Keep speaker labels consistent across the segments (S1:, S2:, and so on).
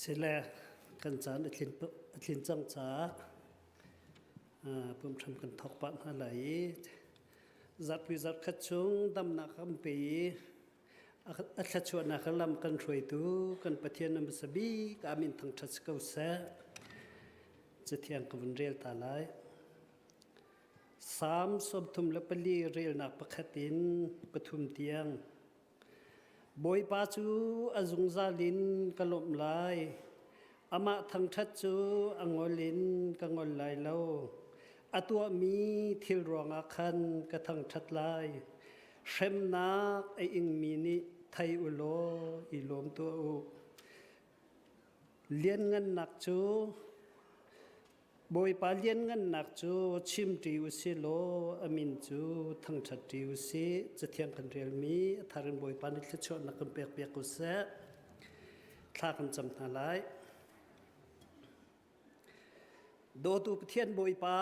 S1: Sile kan caan a tlin cang caah pumhram kan thawk pah hna lai i zarhpi zarhkhat chung damnak kan pe i a thluachuahnak lam kan hruaitu kan Pathian a hmasa bik amin thangṭhat si ko seh. Cathiang ka vun rel ta lai. Salm 34 relnak pakhat in pathum tiang. Bawipa cu a zungzal in ka lawmh lai. Amah thangṭhat cu a ngol in ka ngol lai lo. A tuahmi thil ruangah khan ka thangṭhat lai. Hremnak a ingmi nih thei u law i lawm tuah u. Lianngannak cu Bawipa lianngannak cu chimṭi u si law a min cu thangṭhatṭi u sih. Cathiang kan relmi a thar in Bawipa nih thluachuahnak kan pekpiak u seh. Thla kan cam hna lai. Dawtu Pathian Bawipa,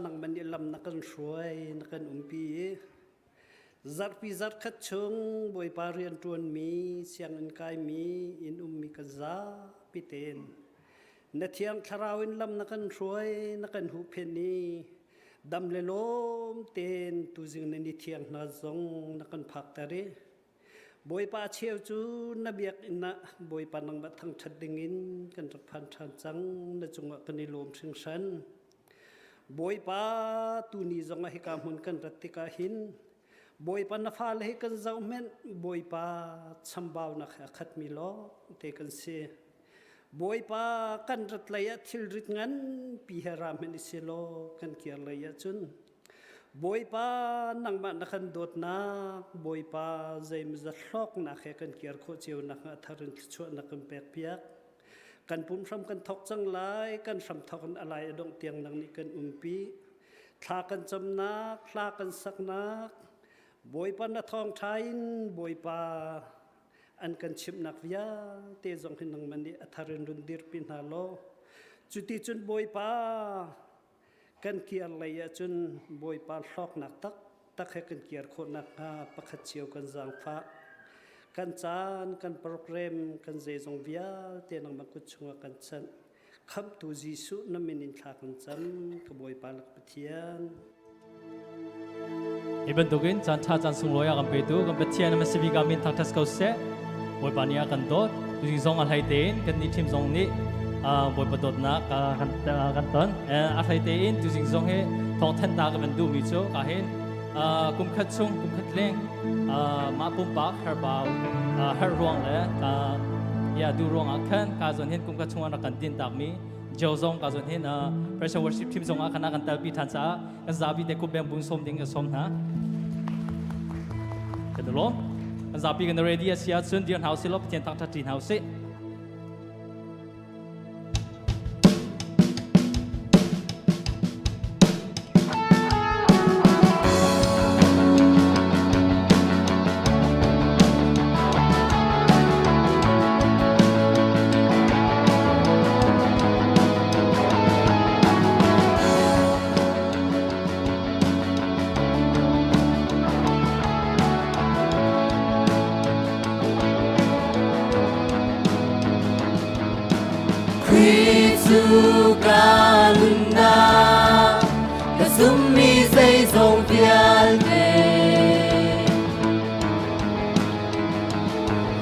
S1: nangmah nih lam na kan hruai, na kan umpi i Zarhpi zarhkhat chung Bawipa rianṭuanmi, sianginn kaimi, inn ummi kan zapi tein na Thiang Thlarau in lam na kan hruai, na kan huhphenh i dam le lawm tein tuzing na ni thiang hna zong na kan phakter i Bawipa cheu cu na biakinn ah Bawipa nangmah thangṭhat dingin kan rak phan ṭhan cang, na cungah kan i lawm hringhran. Bawipa tuni zongah hika hmun kan rat tikah hin Bawipa na fale hi kan zoh hmenh Bawipa chambaunak he a khatmi lawng te kan si. Bawipa kan rat lei ah thilrit nganpi he ra hmenh i si law kan kir lei ah cun Bawipa nangmah na kan dawtnak Bawipa zeimawzat hlawknak he kan kir khawh cio nakhnga a thar in thluachuahnak kan pek piak. Kan pum hram kan thawk cang lai, kan hram thawk in a lai a dongh tiang nang nih kan umpi. Thla kan camnak, hla kan saknak, Bawipa na thawngṭha in Bawipa an kan chimhnak vialte zong hi nangmah nih a thar in run dirpi hna law cuti cun Bawipa kan kir lei ahcun Bawipa hlawknak taktak he kan kir khawh nakhnga pakhat cio kan zaangfah. Kan caan, kan program, kan zeizong vialte nangmah kut chungah kan chanh. Khamhtu Jesuh na min in thla kan cam, ka Bawipa le ka Pathian.
S2: Hi bantukin caan ṭha caan sunglawi a kan petu kan Pathian a si bik ah min thangṭhat ko seh. Bawipa nih a kan dawt. Tuzing zong a hlei tein kan nih ṭhim zong nih Bawipa dawtnak kan ton. A hlei tein tuzing zong hi thawngthanhnak ka van duhmi cu ka hin kum khat chung kum khat leng mah pumpak herbau herh ruang le ya du ruang ah khan ka zon hin kum khat chung rak kan din takmi Jo zong ka zon hin pressure worship team zong ah kana kan telpi than caah kan zapi te kup beng bung som ding ka som hna kan lo kan zapi kan ready asia cun dir hna usih law Pathian thangthat ṭi hna usih.
S3: Khrih cu ka nunnak ka zummi zeizong vialte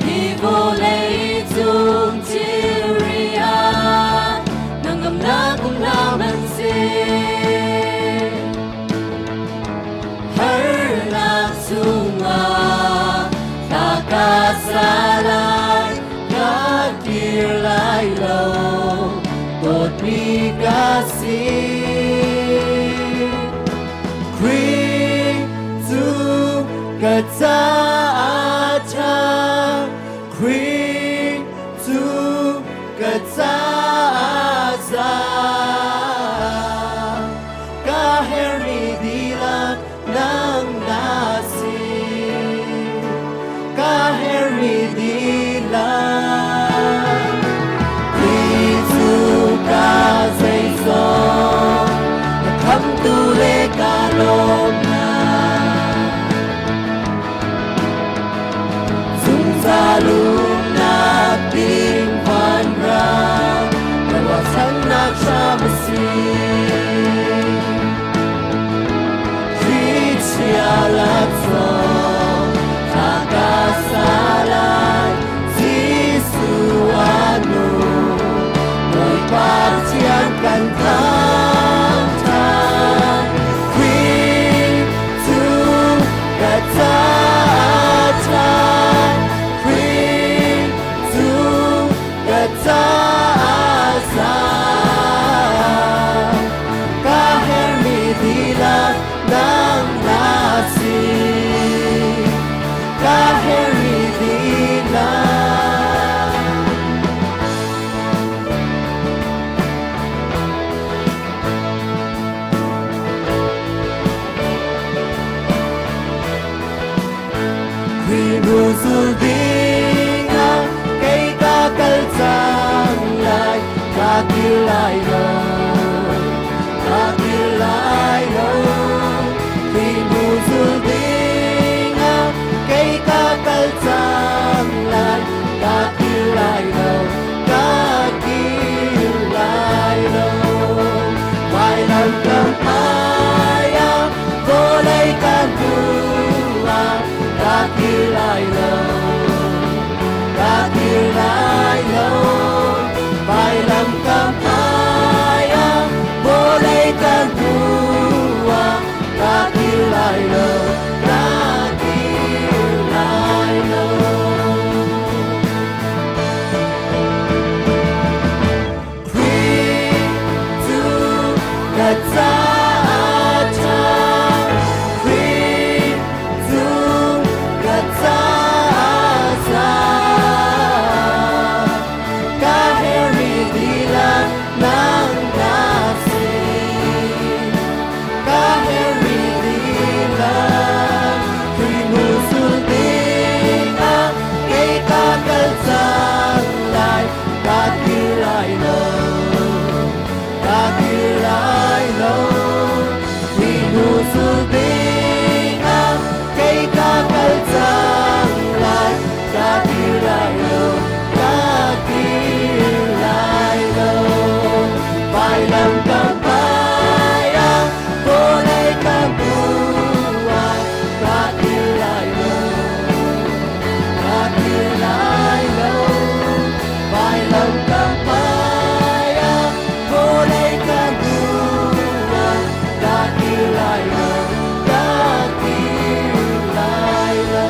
S3: Hi vawlei cung thilri ah hnangamnak um hlah hmanhseh Harnak chungah thla ka sa lai ka kir lai lo dawtmi ka si Khrih cu ka caah ṭha Khrih cu ka caah za ka herhmi dihlak nang na si ka herhmi dihlak Khrih cu ka zeizong ka khamtu le ka lawmnak zungzal umnak ding vanram. Khrih hnu zul dingah kei ka kal cang lai, ka kir lai lo, ka kir lai lo. Khrih hnu zul dingah kei ka kal cang lai, ka kir lai lo, ka kir lai lo. Vailam kam ai ah vawlei kan hnu ah ka kir lai lo, ka kir lai lo. Vailam kam ai ah vawlei kan hnu ah ka kir lai lo, ka kir lai lo. Khrih cu ka caah ṭha, Khrih cu ka caah za. Ka herhmi dihlak nang na si. Ka herhmi dihlak Khrih hnu zul dingah kei ka kal cang lai, ka kir lai lo, ka kir lai lo. Khrih hnu zul dingah kei ka kal cang lai, ka kir lai lo, ka kir lai lo. Vailam kam ai ah vawlei kan hnu ah ka kir lai lo, ka kir lai lo. Vailam kam ai ah vawlei kan hnu ah ka kir lai lo, ka kir lai lo.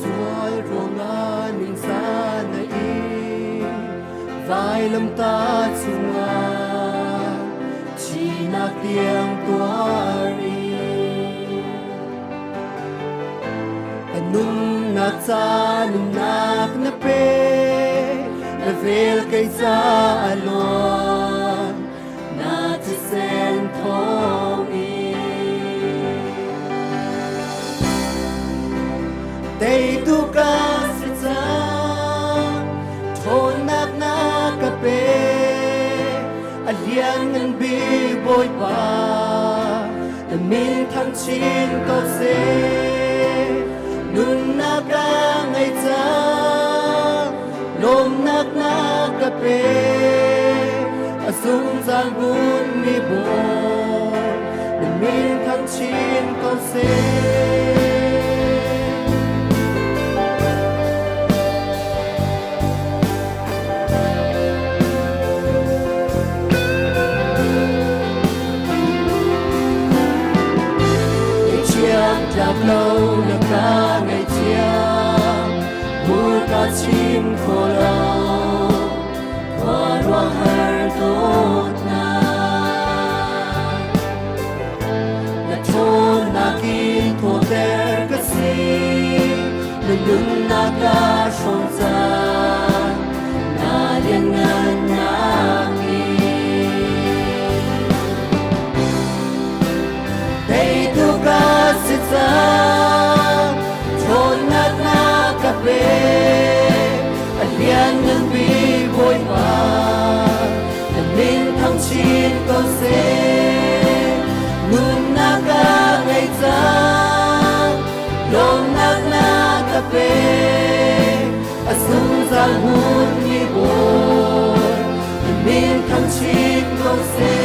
S3: Sual ruangah ningzah na ing, vailamtah cungah thihnak tiang tuar in. Ka nunnak ca nunnak na pe, na vel kei ca a luan, na thisen thawng in. Teitu ka si cang, ṭhawnnak na ka pe, a lianngan bik Bawipa, na min thang chin ko seh. Nunnak ka ngei cang, lawmnak na ka pe, a zungzal hmunmi Bawi, na min thang chin ko seh. Ngaihthiam tlak lo na ka ngaihthiam, hmurka chim kho lo, khuaruahhar dawtnak. Na ṭhawnnak in thawter ka si, na nunnak ka hrawm cang, na lianngannak in. Teitu ka si cang, ṭhawnnak na ka pe, a lianngan bik Bawipa, na min thang chin ko seh. Nunnak ka ngei cang, lawmnak na ka pe, a zungzal hmunmi Bawi, na min thang chin ko seh.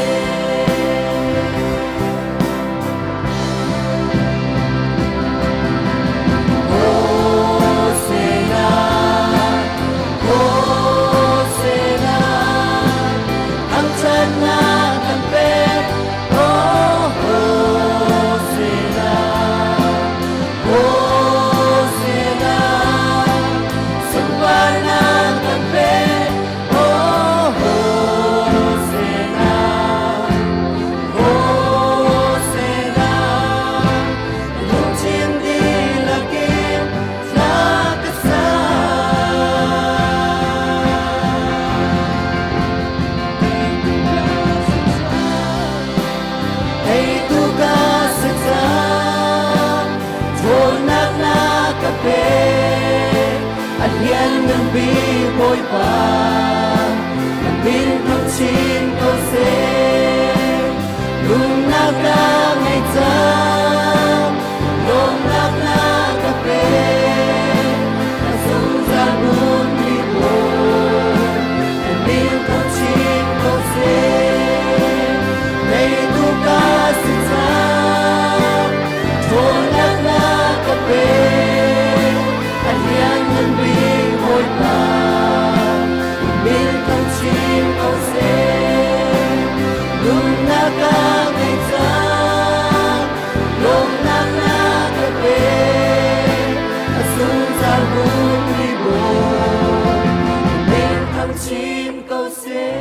S3: Hosanna, Hosanna, thangṭhatnak kan pek. Oh, Hosanna, Hosanna, sunparnak kan pek. Bawipa na min thang chin ko seh. Nunnak ka ngei cang, lawmnak na ka pek. Ka zungzal hmun mi Bawi, na min thang chin ko seh. Teitu ka si cang, ṭhawnnak na ka pek. A lianngan bik Bawipa, na min thang chin ko seh. Nunnak ka ngei cang, lawmnak na ka pek. A zungzal hmun mi Bawi, na min thang chin ko seh.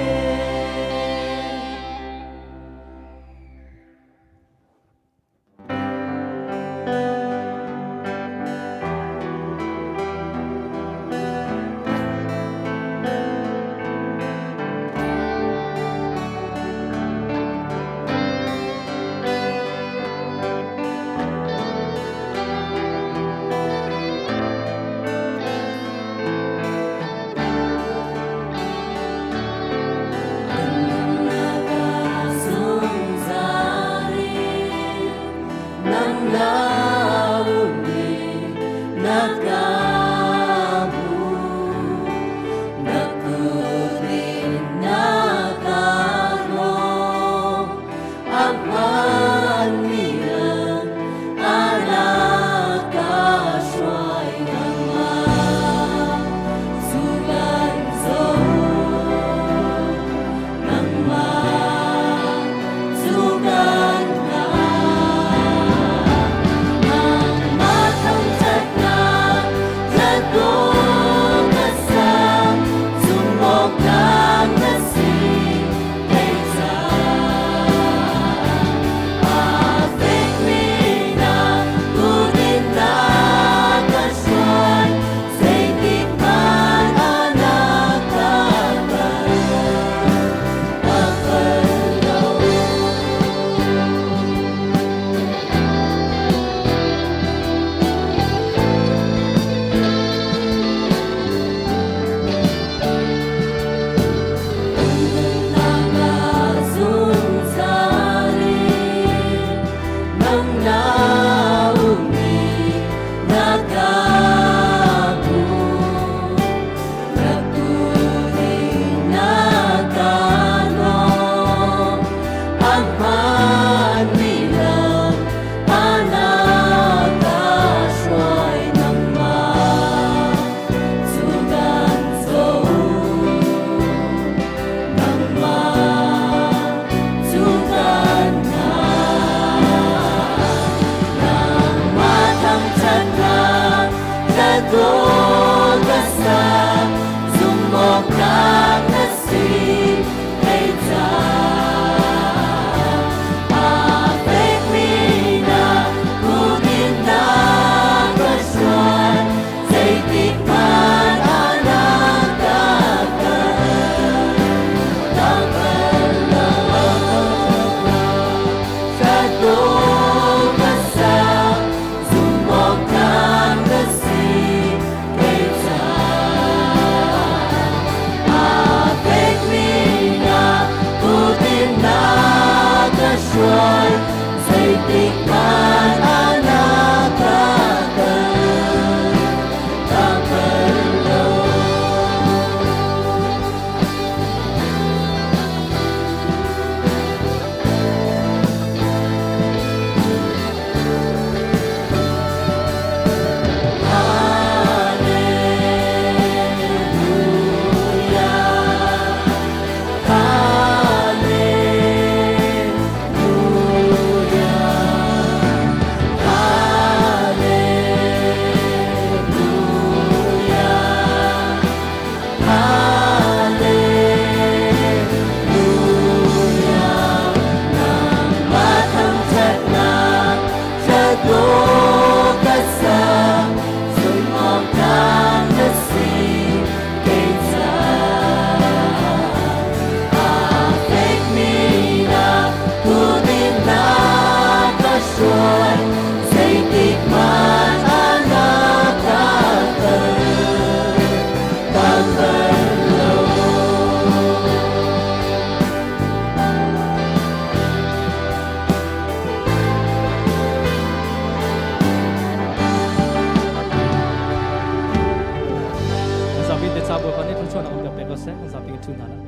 S2: Thluachuahnak kan pek ko seh. Kan zapi kan ṭhu hna lai.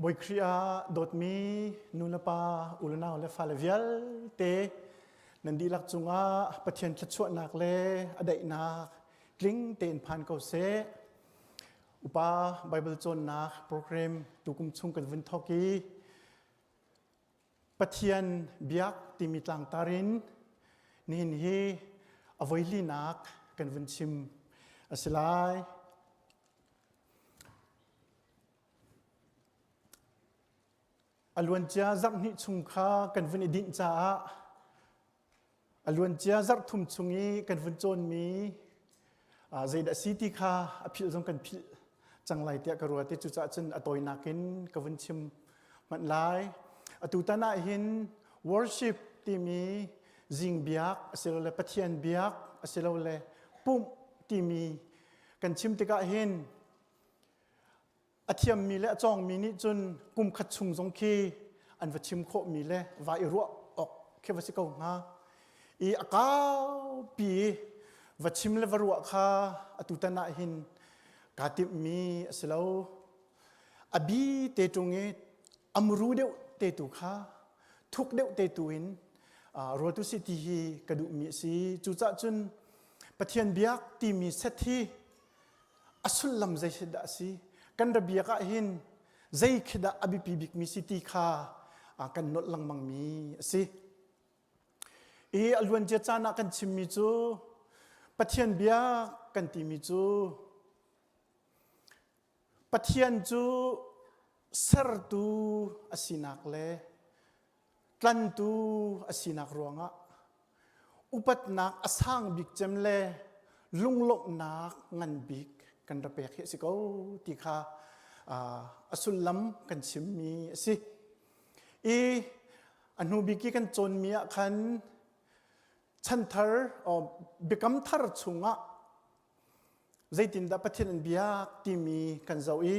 S4: Bawi Khrih ah dawtmi nulepa, unau le fale vialte nan dihlak cungah Pathian thluachuahnak le a daihnak tling tein phan ko seh. Upa Bible cawnnak program tukum chung kan vun thawk i Pathian biak timi tlangtar in nihin hi a voilinak kan vun chim a si lai. A luancia zarhhnih chung kha kan vun i dinh caah a luancia zarh thum chung i kan vun cawnmi zeidah a si ti kha a philh zong kan philh cang lai tiah ka ruat i cucaah cun a tawinak in ka vun chim hmanh lai. Atu tan ah hin worship timi zing biak asilole Pathian biak asilole pumh timi kan chim tikah hin a thiammi le a cawngmi nih cun kum khat chung zong khi an va chim khawhmi le va i ruah awk khi va si ko hnga. I a kaupi va chim le va ruah kha atutan ah hin kaa timhmi a si lo. A bi te ṭung i a muru deuh te tu kha thuk deuh te tu in ruat u sih ti hi ka duhmi a si. Cucaah cun Pathian biak timi set hi a sullam zei dah a si? Kan ra biak ah hin zei khi dah a biapi bikmi si ti kha kan nolh lengmangmi a si. I a luancia caan ah kan chimmi cu Pathian biak kan timi cu Pathian cu sertu a sinak le tlantu a sinak ruangah upatnak a sang bik cem le lunglawmhnak ngan bik kan ra pek hi a si ko ti kha a sullam kan chimmi a si. I a hnu bik i kan cawnmi ah khan chanthar biakam thar chungah zeitindah Pathian an biak timi kan zoh i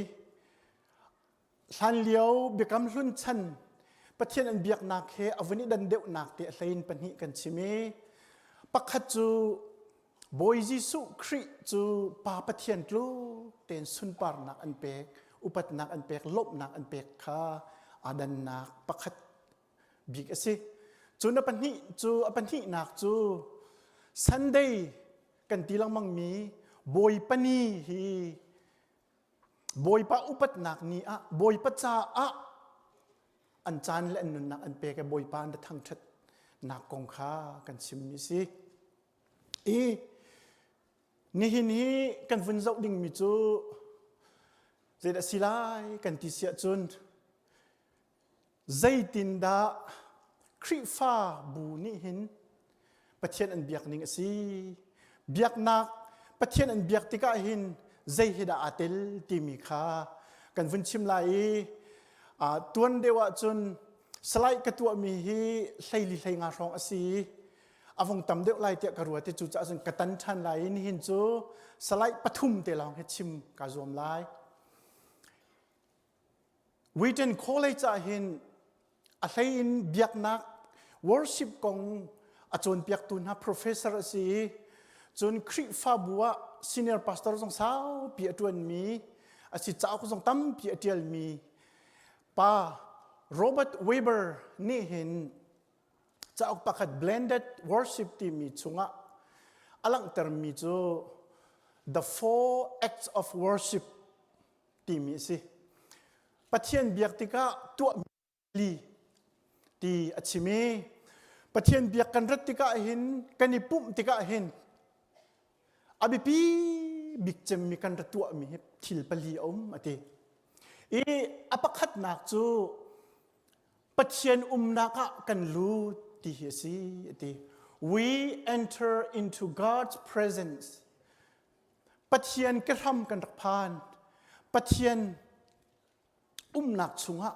S4: hlanlio biakam hlun chan Pathian an biaknak he a vun i dan deuhnak te a hlein pahnih kan chim i pakhat cu Bawi Jesuh Khrih cu Pa Pathian tluk tein sunparnak an pek, upatnak an pek, lawmhnak an pek kha aa dannak pakhat bik a si. Cun a pahnih cu a pahnihnak cu Sunday kan ti lengmangmi Bawipa ni hi Bawipa upatnak ni ah Bawipa caah an caan le an nunnak an pek i Bawipa an thangṭhatnak kong kha kan chimmi si. I nihin hi kan vun zoh dingmi cu zeidah si lai kan ti si ahcun zeitindah Khrihfa bu nih hin Pathian an biak ning a si. Biaknak Pathian an biak tikah hin zei hi dah aa tel timi kha kan vun chim lai i tuan deuh ahcun salai ka tuahmi hi hleili hlei nga hrawng a si a vung tam deuh lai tiah ka ruat i cucaah cun ka tan ṭhan lai i nihin cu salai pathum te lawng hi chim kaa zuam lai. Wheaton College ah hin a hlei in biaknak worship kong a cawnpiaktu hna professor a si i cun Khrihfabu ah senior pastor zong saupi a ṭuanmi a si cauk zong tampi a ṭialmi pa Robert Weber nih hin cauk pakhat blended worship timi chungah a langhtermi cu the four acts of worship timi a si. Pathian biak tikah tuah li ti a chim i Pathian biak kan rat tikah hin kan i pumh tikah hin a biapi bik cemmi kan ra tuahmi hi thil pali a um a ti. I a pakhatnak cu Pathian umnak ah kan lut ti hi a si a ti. We enter into God's presence. Pathian ke hram kan rak phan. Pathian umnak chungah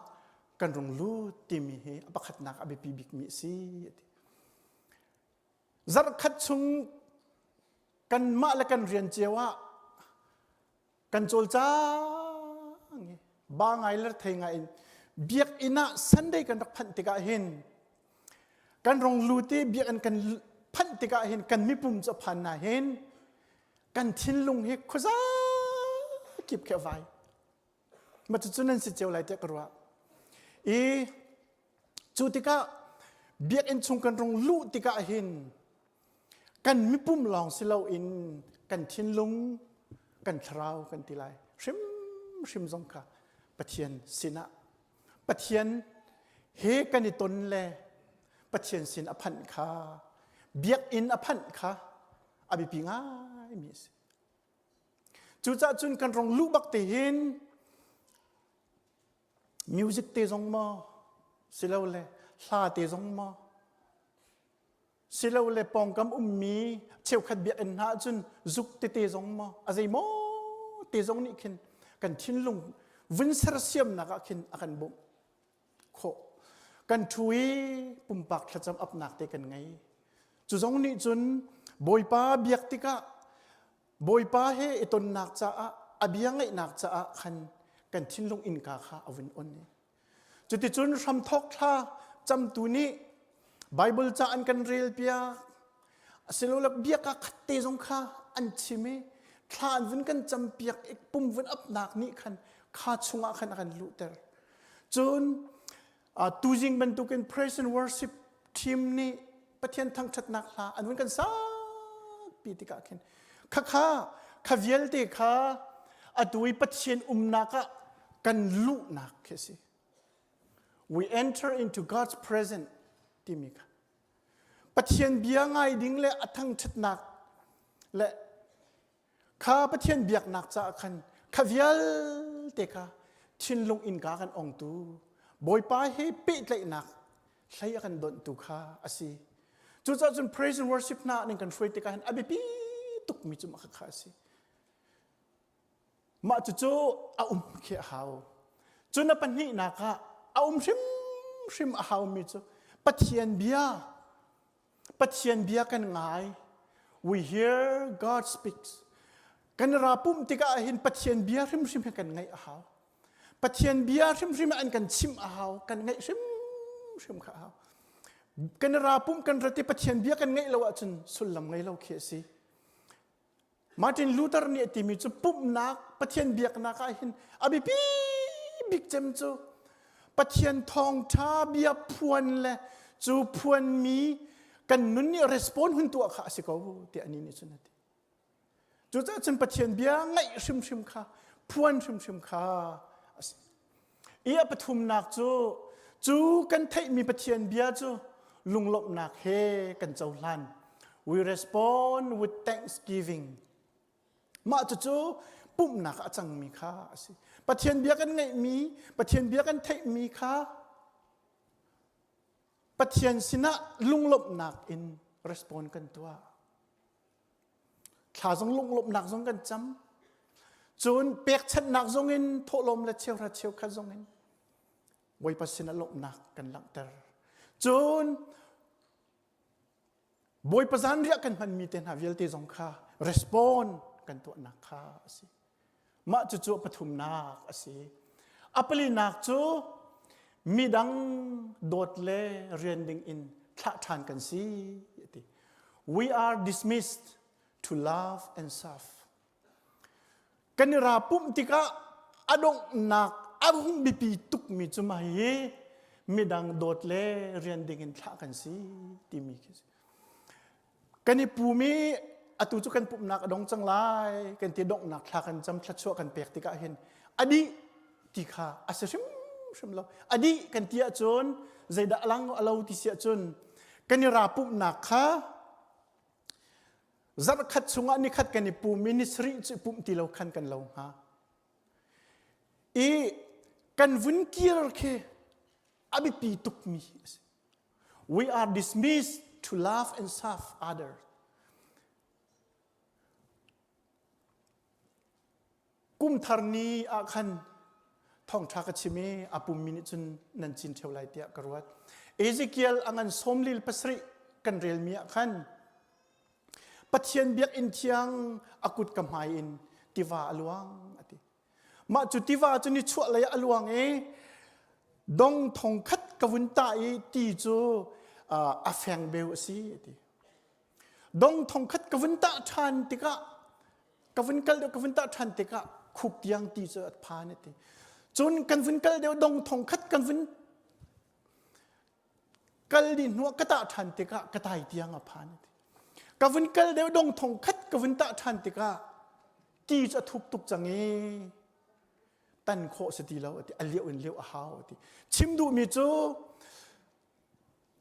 S4: kan rung lut timi hi a pakhatnak a biapi bikmi a si a ti. Zarhkhat chung kanmah le kan rian cio ah kan cawlcang i ba ngai le thei ngai in biakinn ah Sunday kan rak phanh tikah hin kan rong lut i biakinn kan phanh tikah hin kan mipum cu a phan na hin kan thinlung hi khuaza kip khi a vai. Ma cucu nan si cio lai tiah ka ruah. I cu tikah biakinn chung kan rung luh tikah hin kan mipum lawng si loin kan thinlung, kan thlarau kan ti lai. Hrimhrim zong kha Pathian sinah Pathian he kan i ton le Pathian sin a phanh kha biakinn a phanh kha a biapi ngaimi a si. Cucaah cun kan rong luh bak te hin music te zong maw silole hla te zong maw silole pawngkam ummi cheukhat biakinn hna ahcun zuk tete zong maw a zei maw te zong nih khin kan thinlung vun sersiamnak ah khin a kan bawmh khawh. Kan ṭhu i pumpak thlacam apnak te kan ngei. Cu zong nih cun Bawipa biak tikah Bawipa he i tonnak caah a bia ngaihnak caah khan kan thinlung innka kha a vun on i cuticun hramthawk thla camtu nih Bible ca an kan rel piak asilole biaka khat te zong kha an chim i thla an vun kan cam piak i pum vun apnak nih khan kha chungah khan a kan luhter Cun tuzing bantukin praise and worship team nih Pathian thangṭhatnak hla an vun kan sakpi tikah khin khakha kha vialte kha atu i Pathian umnak ah kan luhnak khi a si. We enter into God's presence timi kha. Pathian bia ngai ding le a thangṭhatnak le Kha Pathian biaknak caah khan kha vialte kha thinlung innka kan ongtu Bawipa he pehtlaihnak hlei a kan donhtu kha a si. Cucaah cun praise and worship hna ning kan hruai tikah hin a biapi tukmi cu mah kha a si. Mah cucu a um khi a hau. Cun a pahnihnak ah a um hrimhrim a haumi cu Pathian bia Pathian bia kan ngai. We hear God speaks. Kan ra pumh tikah hin Pathian bia hrimhrim hi kan ngaih a hau. Pathian bia hrimhrim an kan chimh a hau. Kan ngaih hrimhrim kha a hau. Kan ra pumh kan rat i Pathian bia kan ngaih lo ahcun sullam ngei lo khi a si. Martin Luther nih a timi cu pumhnak Pathian biaknak ah hin a biapi bik cem cu Pathian thawngṭha bia phuan le cu phuanmi kan nun nih respond hun tuah kha a si ko tiah anih nih cun a ti. Cucaah cun Pathian bia ngaih hrimhrim kha phuan hrimhrim kha a si. I a pathumnak cu cu kan theihmi Pathian bia cu lunglawmhnak he kan cohlan. We respond with thanksgiving. Mah cucu pumhnak a cangmi kha a si. Pathian bia kan ngeihmi, Pathian bia kan theihmi kha Pathian sinah lunglawmhnak in respond kan tuah. Thla zong lunglawmhnak zong kan cam. Cun pekchanhnak zong in thawhlawm le cheuhra cheukhat zong in Bawipa sinah lawmhnak kan langhter. Cun Bawipa zanriah kan hmanmi te hna vialte zong kha respond kan tuahnak kha a si. Mah cucu a pathumnak a si. A palinak cu midang dawt le rian ding in thlah ṭhan kan si ti. We are dismissed to love and serve. Kan i ra pumh tikah a donghnak a hung biapi tukmi cu mah hi midang dawt le rian ding in thlah kan si timi khi si. Kan i pum i atu cu kan pumhnak a dong cang lai kan ti donghnak thla kan cam thluachuah kan pek tikah hin a dih ti kha a si hrimhrim lo. A dih kan ti ahcun zeidah a lang a lo ti si ahcun kan i ra pumhnak kha zarhkhat chungah nikhat kan i pum i ni sarih cu i pumh ti lo khan kan lo hnga. I kan vun kir khi a biapi tukmi a si. We are dismissed to love and serve others. Kum thar ni ah khan Thawngṭha ka chim i a pummi nih cun nan cin ṭheo lai tiah ka ruat. Ezekiel a ngan sawmlil pasarih kan relmi ah khan Pathian biakinn thiang a kut ka hmai in tiva a luang a ti. Mah cu tiva cu nichuah lei ah a luang i dong thong khat ka vun tah i ti cu a feng beu a si a ti. Dong thong khat ka vun tah ṭhan tikah ka vun kal deuh ka vun tah ṭhan tikah khuk tiang ti cu a phan a ti. Cun kan vun kal deuh dong thong khat kan vun kal dih hnuah ka tah ṭhan tikah ka tai tiang a phan a ti. Ka vun kal deuh dong thong khat ka vun tah ṭhan tikah ti cu a thuk tuk cang i tan khawh si ti lo a ti. A lioh in lioh a hau a ti. Chim duhmi cu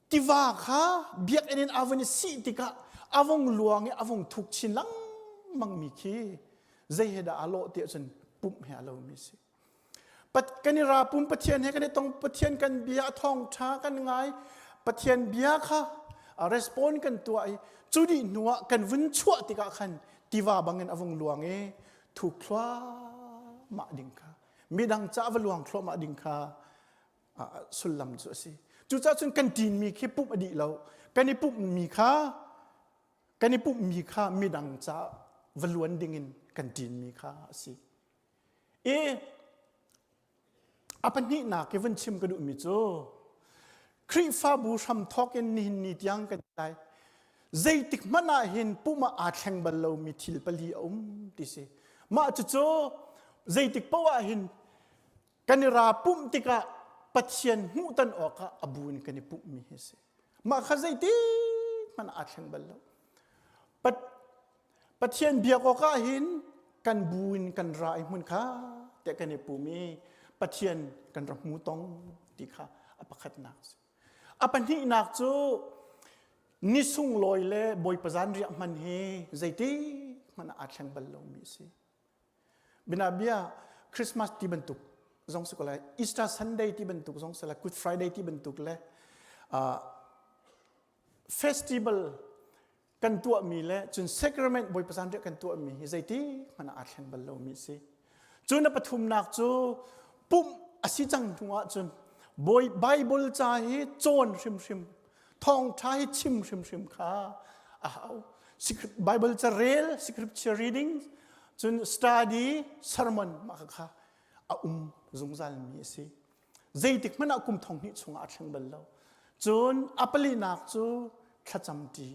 S4: tiva kha biakinn in a vun i sih tikah a vung luang i a vung thuk chin lengmang mi khi zei he dah aa lawh ti ahcun pumh he a lomi a si. Kan i ra pum Pathian he kan i tong Pathian kan bia a thawngṭha kan ngai Pathian bia kha respond kan tuah i cu dih hnu ah kan vun chuah tikah khan tiva bangin a vung luang i thuk thluahmah ding kha midang ca va luang thluahmah ding kha sullam cu a si. Cucaah cun kan ṭinmi khi pumh a dih lo. Kan i pumhmi kha kan i pumhmi kha midang ca va luan dingin kan ṭinmi kha a si. I a pahnihnak i vun chim ka duhmi cu Khrihfabu hramthawk in nihin ni tiang kan lai. Zeitik hmanh ah hin pumh ah aa thleng bal lomi thil pali a um ti si. Mah cucu zeitik paoh ah hin Kan i ra pumh tikah Pathian hmuhton awkah a bu in kan i pumhmi hi a si. Mah kha zeitik hmanh aa thleng bal lo. Pathian biak awkah hin kan bu in kan ra i hmun kha te kan i pum i Pathian kan ra hmu tong ti kha a pakhatnak a si. A pahnihnak cu ni sunglawi le Bawipa zanriah hman hi zeitik hmanh ah aa thleng bal lomi a si. Binabia Christmas ti bantuk zong si ko lai, Easter Sunday ti bantuk zong si lai, Good Friday ti bantuk le uh, festival kan tuahmi le cun sacrament Bawipa zanriah kan tuahmi hi zeiti hmanh ah aa thleng bal lomi a si. Cun a pathumnak cu pumh a si cang hnu ahcun Bawi Bible ca hi cawn hrimhrim thawngṭha hi chim hrimhrim kha a hau. Bible ca rel, scripture reading, cun study, sermon mah kha a um zungzalmi a si. Zeitik hmanh ah kum thong hnih chungah a thleng bal lo. Cun a palinak cu thlacam ṭi.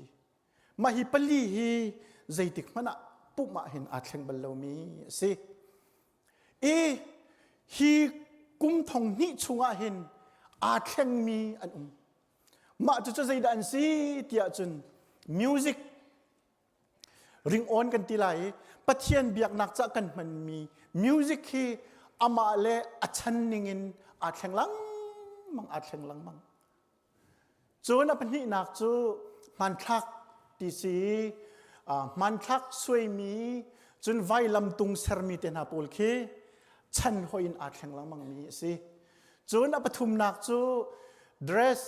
S4: Mah hi pali hi zeitik hmanh ah pumh ah hin aa thleng bal lomi a si. I hi kum thong hnih chungah hin aa thlengmi an um. Mah cucu zeidah an si tiah cun music ringawn kan ti lai i Pathian biaknak cah kan hmanmi music hi amah le a chan ningin aa thleng lengmang aa thleng lengmang. Cun a pahnihnak cu hmanthlak ti si hmanthlak suaimi cun vailamtung sermi te hna pawl khi chan hoi in aa thleng lengmangmi a si. Cun a pathumnak cu dress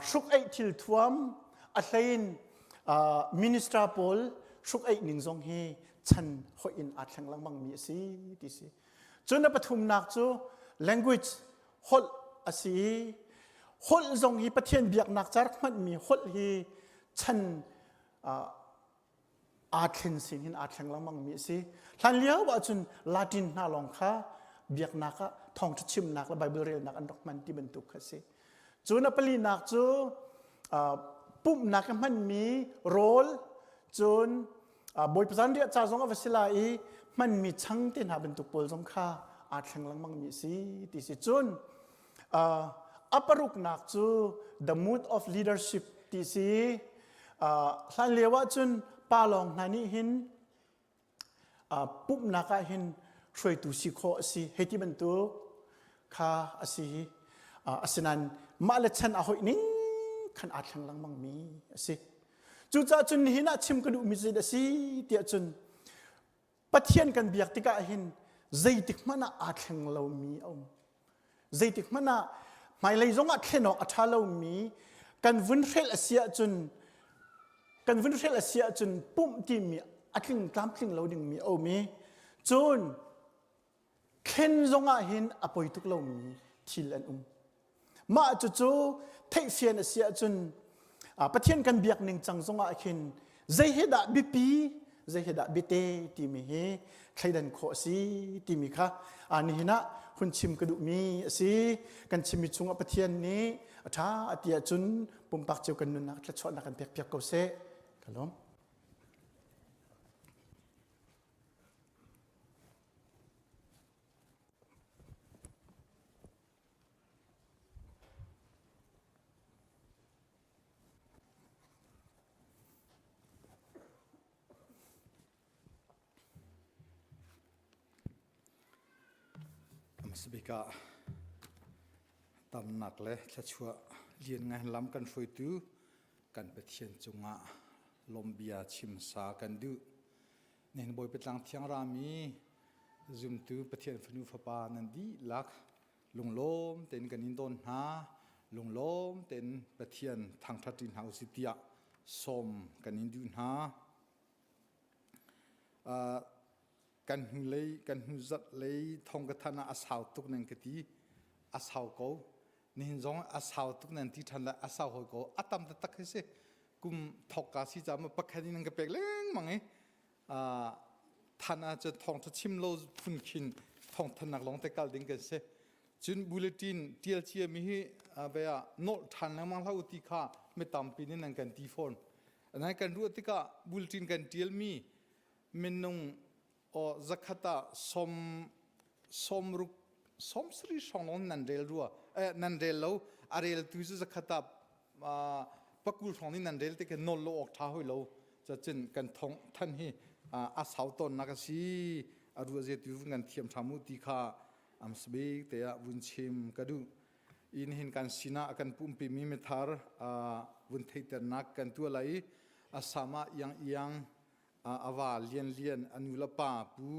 S4: hruk eih thil thuam a hlein minister pawl hruk eih ning zong hi chan hoih in aa thleng lengmangmi a si ti si. Cun a pathumnak cu language holh a si i holh zong hi Pathian biaknak ca rak hmanmi holh hi chan aa thlen sin hin aa thleng lengmangmi a si. Hlan lio ahcun Latin hna lawng kha biaknak ah thawngṭha chimnak le Bible relnak an rak hman ti bantuk kha a si. Cun a palinak cu pumhnak i hmanmi rawl cun Bawipa zanriah ca zong a va si lai i hmanmi chang te hna bantuk pawl zong kha aa thleng lengmangmi a si ti si. Cun a paruknak cu the mood of leadership ti si. Hlan lio ahcun pa lawng hna nih hin pumhnak ah hin hruaitu si khawh a si hei ti bantuk kha a si. Asinain mah le chan a hoih ning khan aa thleng lengmangmi a si. Cucaah cun nihin ah chim ka duhmi cu a si tiah cun Pathian kan biak tikah hin zeitik hmanh ah aa thleng lomi a um. Zeitik hmanh ah hmailei zong ah thlen awk a ṭha lomi kan vun hrelh a si ahcun kan vun hrelh a si ahcun pumh timi a tling tlamtling lo dingmi a um i cun. Thlen zong ah hin a poi tuk lomi thil an um. Mah cucu theihfian a si ahcun Pathian kan biak ning cang zong ah khin zei hi dah biapi zei hi dah biate timi hi thleidan khawh a si timi kha nihin ah hun chim ka duhmi a si. Kan chimmi chungah Pathian nih a ṭha a ti ahcun pumpak cio kan nunnak thluachuahnak kan pek piak ko seh. Ka lawm.
S5: Hmasabik ah tamnak le thluachuah lian ngai lam kan hruaitu kan Pathian cungah lawmbia chimsa kan duh. Nihin Bawipa tlang thiang rami zumtu Pathian fanu fapa nan dihlak lunglawm tein kan in don hna. Lunglawm tein Pathian thangṭhat ṭi hna usih tiah sawm kan in duh hna. Uh, kan hnulei kan hnu zat lei thong ka than ah a sau tuk nan ka ti a sau ko nihin zong a sau tuk nan ti ṭhan lai a sau hoi ko a tam taktak hi si kum thok ka si caah pakhat in ka pek lengmang i than ah cun thawng ṭha chim lo phun khin thawng thannak lawng te kal ding kan si cun bulletin tial cia mi hi bia nolh ṭhan lengmang hlah u ti kha mi tampi nih nan kan ti fawn nan kan ruah tikah bulletin kan tial mi minung o zakhat ah som sawmruk sawmsarih hrawng lawng nan rel rua eh, nan rel lo a rel tu cu zakhat ah pakul hrawng nih nan rel te ke nawl lo awk tha hoi lo cacin kan thong than hi a sau ton nak a si a rua ze tu kan thiam tha mu ti kha am sbik te ah vun chim ka du in hin kan sina kan pumpi mi mithar vun theiternak kan tua lai asama yang yang a va Lian Lian a nu le pa Pu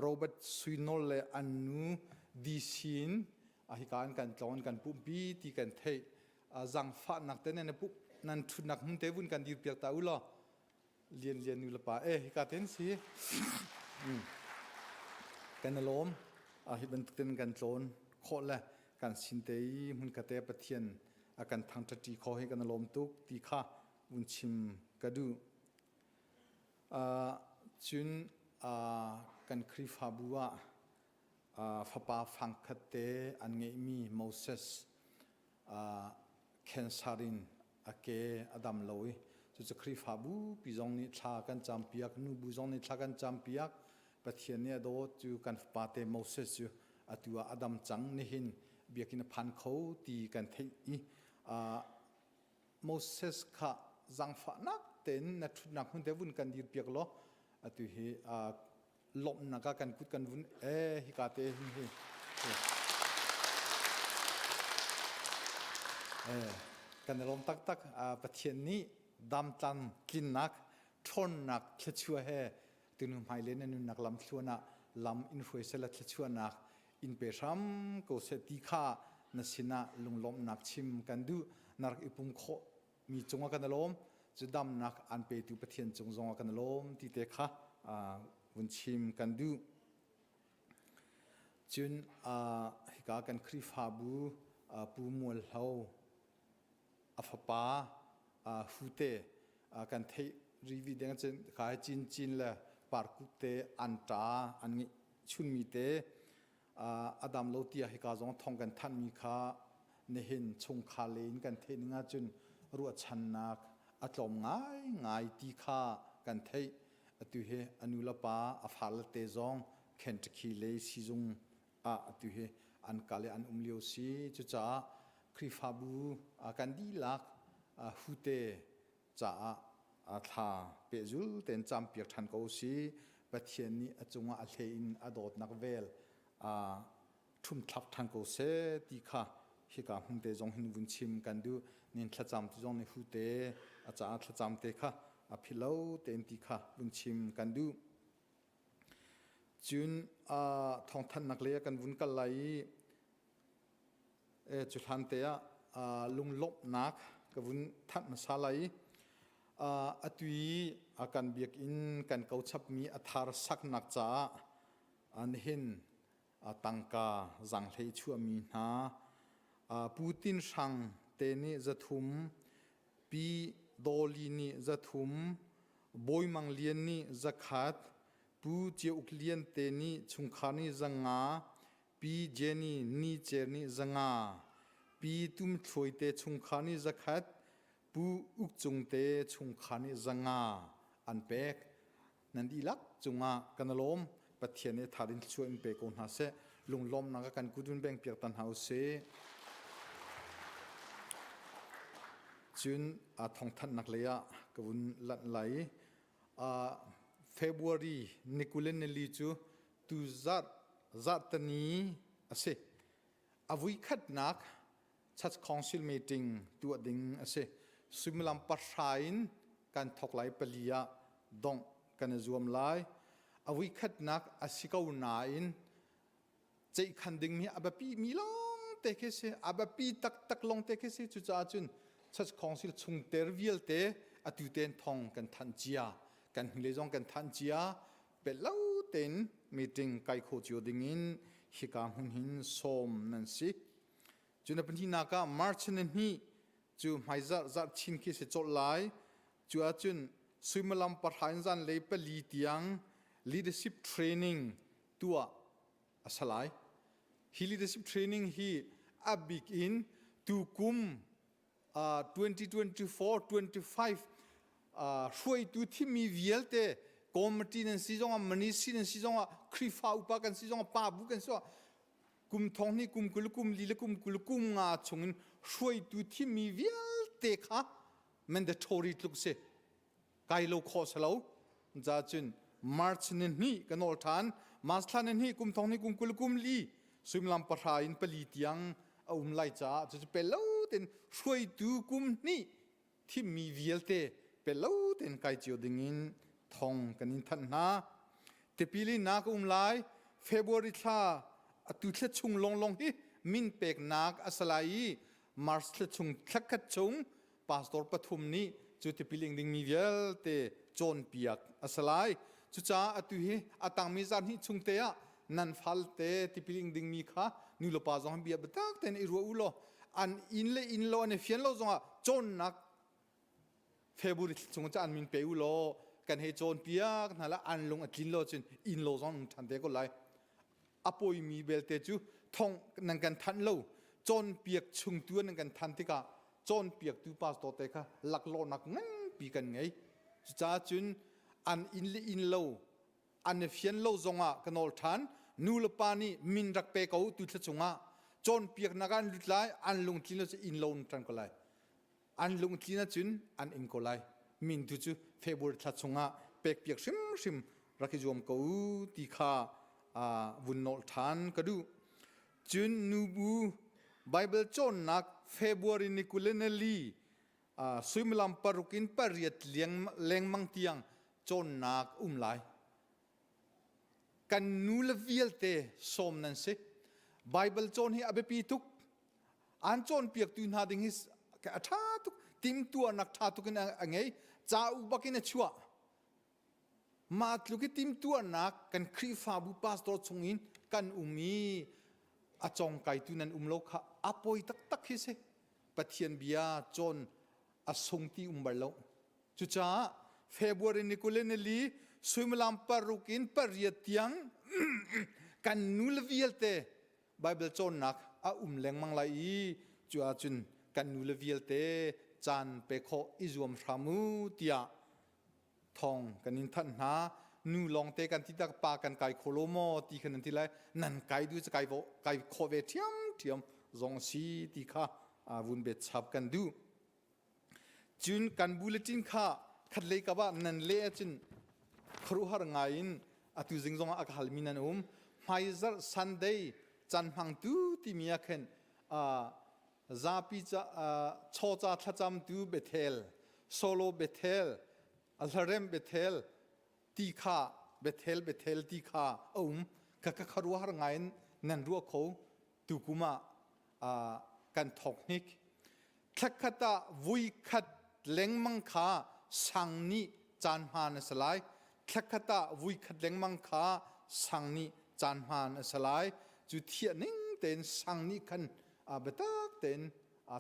S5: Robert Sui Nawl le an nu Di Sin a hika in kan tlon kan pumpi ti kan theih zangfahnak te nan pup nan thutnak hmun te vun kan dir piak ta u law Lian Lian nu le pa e hika ten si kan lawm hi bantuk ten kan tlawn khawh le kan sin te i hmun kate Pathian a kan thangṭhat kho hi kan lawm tuk ti kha vun chim ka duh Cun kan Khrihfabu ah fapa fangkhat te an ngeihmi Moses cancer in a ke a dam lo i cucu Khrihfabu pi zong nih thla kan campiak, nubu zong nih thla kan campiak. Pathian nih a dawt cu kan fapa te Moses cu atu ah a dam cang nihin biakinn a phan kho ti kan theih i Moses kha zaangfahnak tein na ṭhutnak hmun te vun kan dirpiak law atu hi lawmhnak ah kan kut kan vun e hika te hin hi kan i lawm taktak Pathian nih damtlam tlinnak ṭhawnnak thluachuah he tunu hmailei na nunnak lam thluan ah lam in hruai sela thluachuahnak in pe hram ko seh ti kha na sinah lunglawmhnak chim kan duh na rak i pum khawh mi cungah kan i lawm cu damnak an petu Pathian cung zongah kan i lawm ti te kha vun chim kan duh cun hika kan Khrihfabu Pu Mual Hlo a fapa Hute kan theih rivi deng cun kai cin cin le parkuk te an ṭa an ngeih chunmi te a dam lo tiah hika zong thong kan thanhmi kha nihin chungkhar le in kan theih ning ahcun ruahchannak a tlawm ngaingai ti kha kan theih atu hi a nu le pa a fale te zong Kentucky lei sizung ah atu hi an kal i an um lio si cucaah Khrihfabu kan dihlak hute caah thla pehzul tein campiak ṭhan ko si Pathian nih a cungah a hlei in a dawtnak vel ṭhumthlak ṭhan ko seh ti kha hika hmun te zong hin vun chim kan duh nin thlacam tu zong nih hute a caah thlacam te kha a philo tein ti kha vun chim kan duh Cun thawngthanhnak lei ah kan vun kal lai i cu hlan te ah lunglawmhnak ka vun thanh hmasa lai i atu i kan biakinn kan ko chapmi a thar saknak caah nihin. Tangka zanghlei chuahmi hna Pu Tin Hrang te nih 300, Pi Dawli nih 300, Bawi Mang Lian nih 100, Pu Cia Uk Lian te nih chungkhar nih 500, Pi Jenny Ni Cer nih 500, Pi Tum Thluai te chungkhar nih 100, Pu Uk Cung te chungkhar nih 500 an pek. Nan dihlak cungah kan i lawm. Pathian nih thar in thluachuah in pe ko hna seh. Lunglawmnak a kan kut in beng piak ta hna usih. Cun a thawngthanhnak lei ah ka vun lanh lai. February ni 24 cu tu zarh zarhtani a si. A vuikhatnak Church Council meeting tuah ding a si. Suimilam pahra in kan thawk lai pali ah dongh kan i zuam lai. A vuikhatnak a si ko nain ceihkhan dingmi a biapi mi lawng te khi si. A biapi taktak lawng te khi si. Cucaah cun Church Council chungter vialte atu ten thong kan thanh cia. Kan hnulei zong kan thanh cia. Pelh lo tein meeting kai kho cio ding in hika hmun hin sawm nan si. Cun a pahnihnak ah March ni hnih cu hmaizarh zarh chin khi si colh lai. Cu ahcun suimilam pahra in zanlei pali tiang leadership training tuah a si lai. Hi leadership training hi a bik in tukum 2024-25 hruaitu thimmi vialte committee nan si zongah ministry nan si zongah Khrihfa upa kan si zongah pa bu kan si zongah kum thong hnih kum 20 kum li le kum 20 kum nga chungin hruaitu thimmi vialte kha mandatory tluk si kai lo khawh si lo ca cun March ni hnih ka nawl ṭhan March thla ni hnih kum thong hnih kum 20 kum li suimilam pahra in pali tiang a um lai caah cucu pel lo tein hruaitu kum hnih thimmi vialte pel lo tein kai cio dingin thong kan in thanh hna tipil innak a um lai February thla atu thla chung longlong hi min peknak a si lai i March thla chung thla khat chung pastor pathum nih cu tipil ing dingmi vialte cawnpiak a si lai. Cucaah atu hi a tangmi zarh hnih chung te ah nan falte tipil ing dingmi kha nu le pa zong bia biatak tein i ruah u law an inn le inn lo an i fian lo zongah cawnnak February chung cu an min pe u law kan hei cawnpiak hna la an lung a tlin lo cun inn lo zong ṭhan te ko lai. A poimi belte cu thong nan kan thanh lo cawnpiak chungtu nan kan than tikah cawnpiaktu pastor te kha laklawhnak nganpi kan ngei. Cucaah cun an inn le inn lo an i fian lo zongah ka nawl ṭhan nu le pa nih min rak pe ko tu thla chungah cawnpiaknak ah an lut lai an lungtlin lo cu inn lo an ṭan ko lai an lungtlin ahcun an ing ko lai min tu cu February thla chungah pekpiak hrimhrim rak i zuam ko u ti kha vun nawl ṭhan ka duh cun nubu Bible cawnnak February ni 24 suimilam paruk in pariat lengmang tiang cawnnak um lai kan nu le vialte sawm nan si Bible cawn hi a biapi tuk an cawnpiaktu hna ding hi a ṭha tuk timtuahnak ṭha tuk in a ngei cauk bak in a chuah mah tluk i timtuahnak kan Khrihfabu pastor chung in kan um i a cawngkaitu nan um lo kha a poi taktak hi si Pathian bia cawn a sung ti um bal lo cucaah February ni 24 suimilam paruk in pariat tiang kan nu le vialte Bible cawnnak a um lengmang lai i cu ahcun kan nule vialte caan pe khawh i zuam hram u tiah thong kan in thanh hna nu lawngte kan ti tak pa kan kai kho lo maw ti khan nan ti lai nan kai du kai vo kai khawh ve ṭhiam ṭhiam zong si ti kha vun bet chap kan duh Cun kan bulletin kha khatlei kap ah nan leh ahcun khuaruahhar ngai in atu zing zongah a ka halmi nan um. Hmaizarh Sunday caan hmangtu timi ah khin zapi ca chawca thlacamtu Bethel, solo Bethel, hlarem Bethel ti kha Bethel Bethel ti kha a um. Ka ka khuaruahhar ngai in nan ruah kho. Tukum ah kan thawk hnik. Thlakhat ah vuikhat lengmang kha sang nih caan hmaan a si lai. Thlakhat ah vuikhat lengmang kha sang nih caan hmaan a si lai. Cu thiah ning tein sang nih khan biatak tein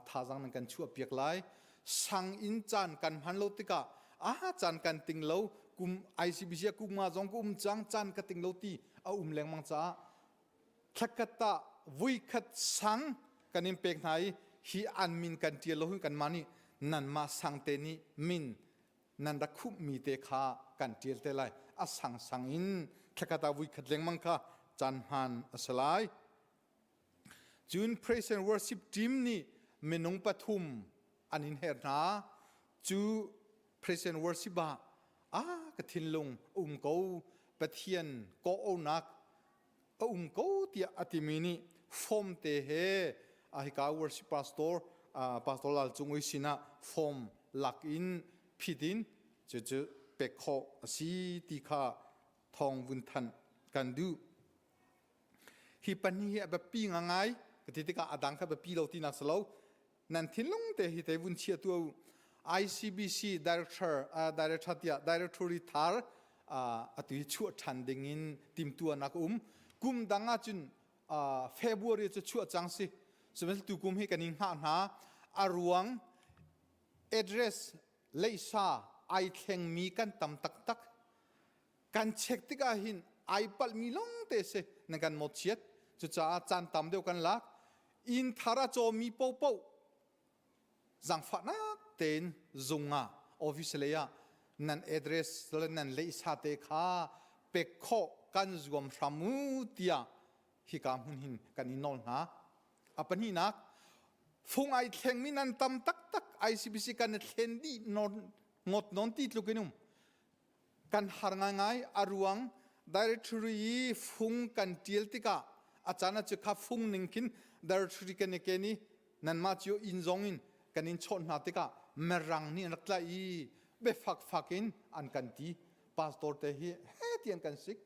S5: thazaang nan kan chuah piak lai. Sang in caan kan hman lo tikah aha caan kan ting lo kum ICBC ah kum nga zong ka um cang caan ka ting lo ti a um lengmang caah thlakhat ah vuikhat sang kan in pek hna i hi an min kan ṭial lo hin kanmah nih nanmah sang te nih min nan rak khumhmi te kha kan ṭial te lai. A sangsang in thlakhat ah vuikhat lengmang kha caan hmaan a si lai. Cun praise and worship team nih minung pathum an in her hna. Cu praise and worship ah a ka thinlung um ko Pathian kawh-onak a um ko tiah a timi nih form te he a hika worship pastor pastor Lal Cung Ui sinah form lak in phit in cucu pek khawh a si ti kha thawng vun thanh kan duh. Hi pahnih hi a biapi ngangai ka ti tikah a dang kha biapi lo tinak si lo. Nan thinlung te hi te vun chia tu ICBC director director tiah directory thar atu hi chuah ṭhan ding in timtuanak um. Kum dang ahcun February cu chuah cang si. Sihmanhsehlaw tu kum hi kan in hngah hna. A ruang address leisa ai thlengmi kan tam taktak. Kan check tikah hin ai palhmi lawng te si nan kan mawtchiat. Cucaah caan tam deuh kan lak. Inn thar a cawmi popoh zaangfahnak tein zung ah office lei ah nan address le nan leisa te kha pek khawh kan zuam hram u tiah hika hmun hin kan i nawl hna. A pahnihnak, fung ai thlengmi nan tam taktak ICBC kan i thlen dih non ngot non ti tluk in um. Kan har ngaingai a ruang directory i fung kan tial tikah a caan ah cu kha fung ning khin directory kan i ken i nanmah cio inn zong in kan in chawnh hna tikah mirang nih an rak tlaih i biafak fak in an kan ti pastor te hi he ti an kan sik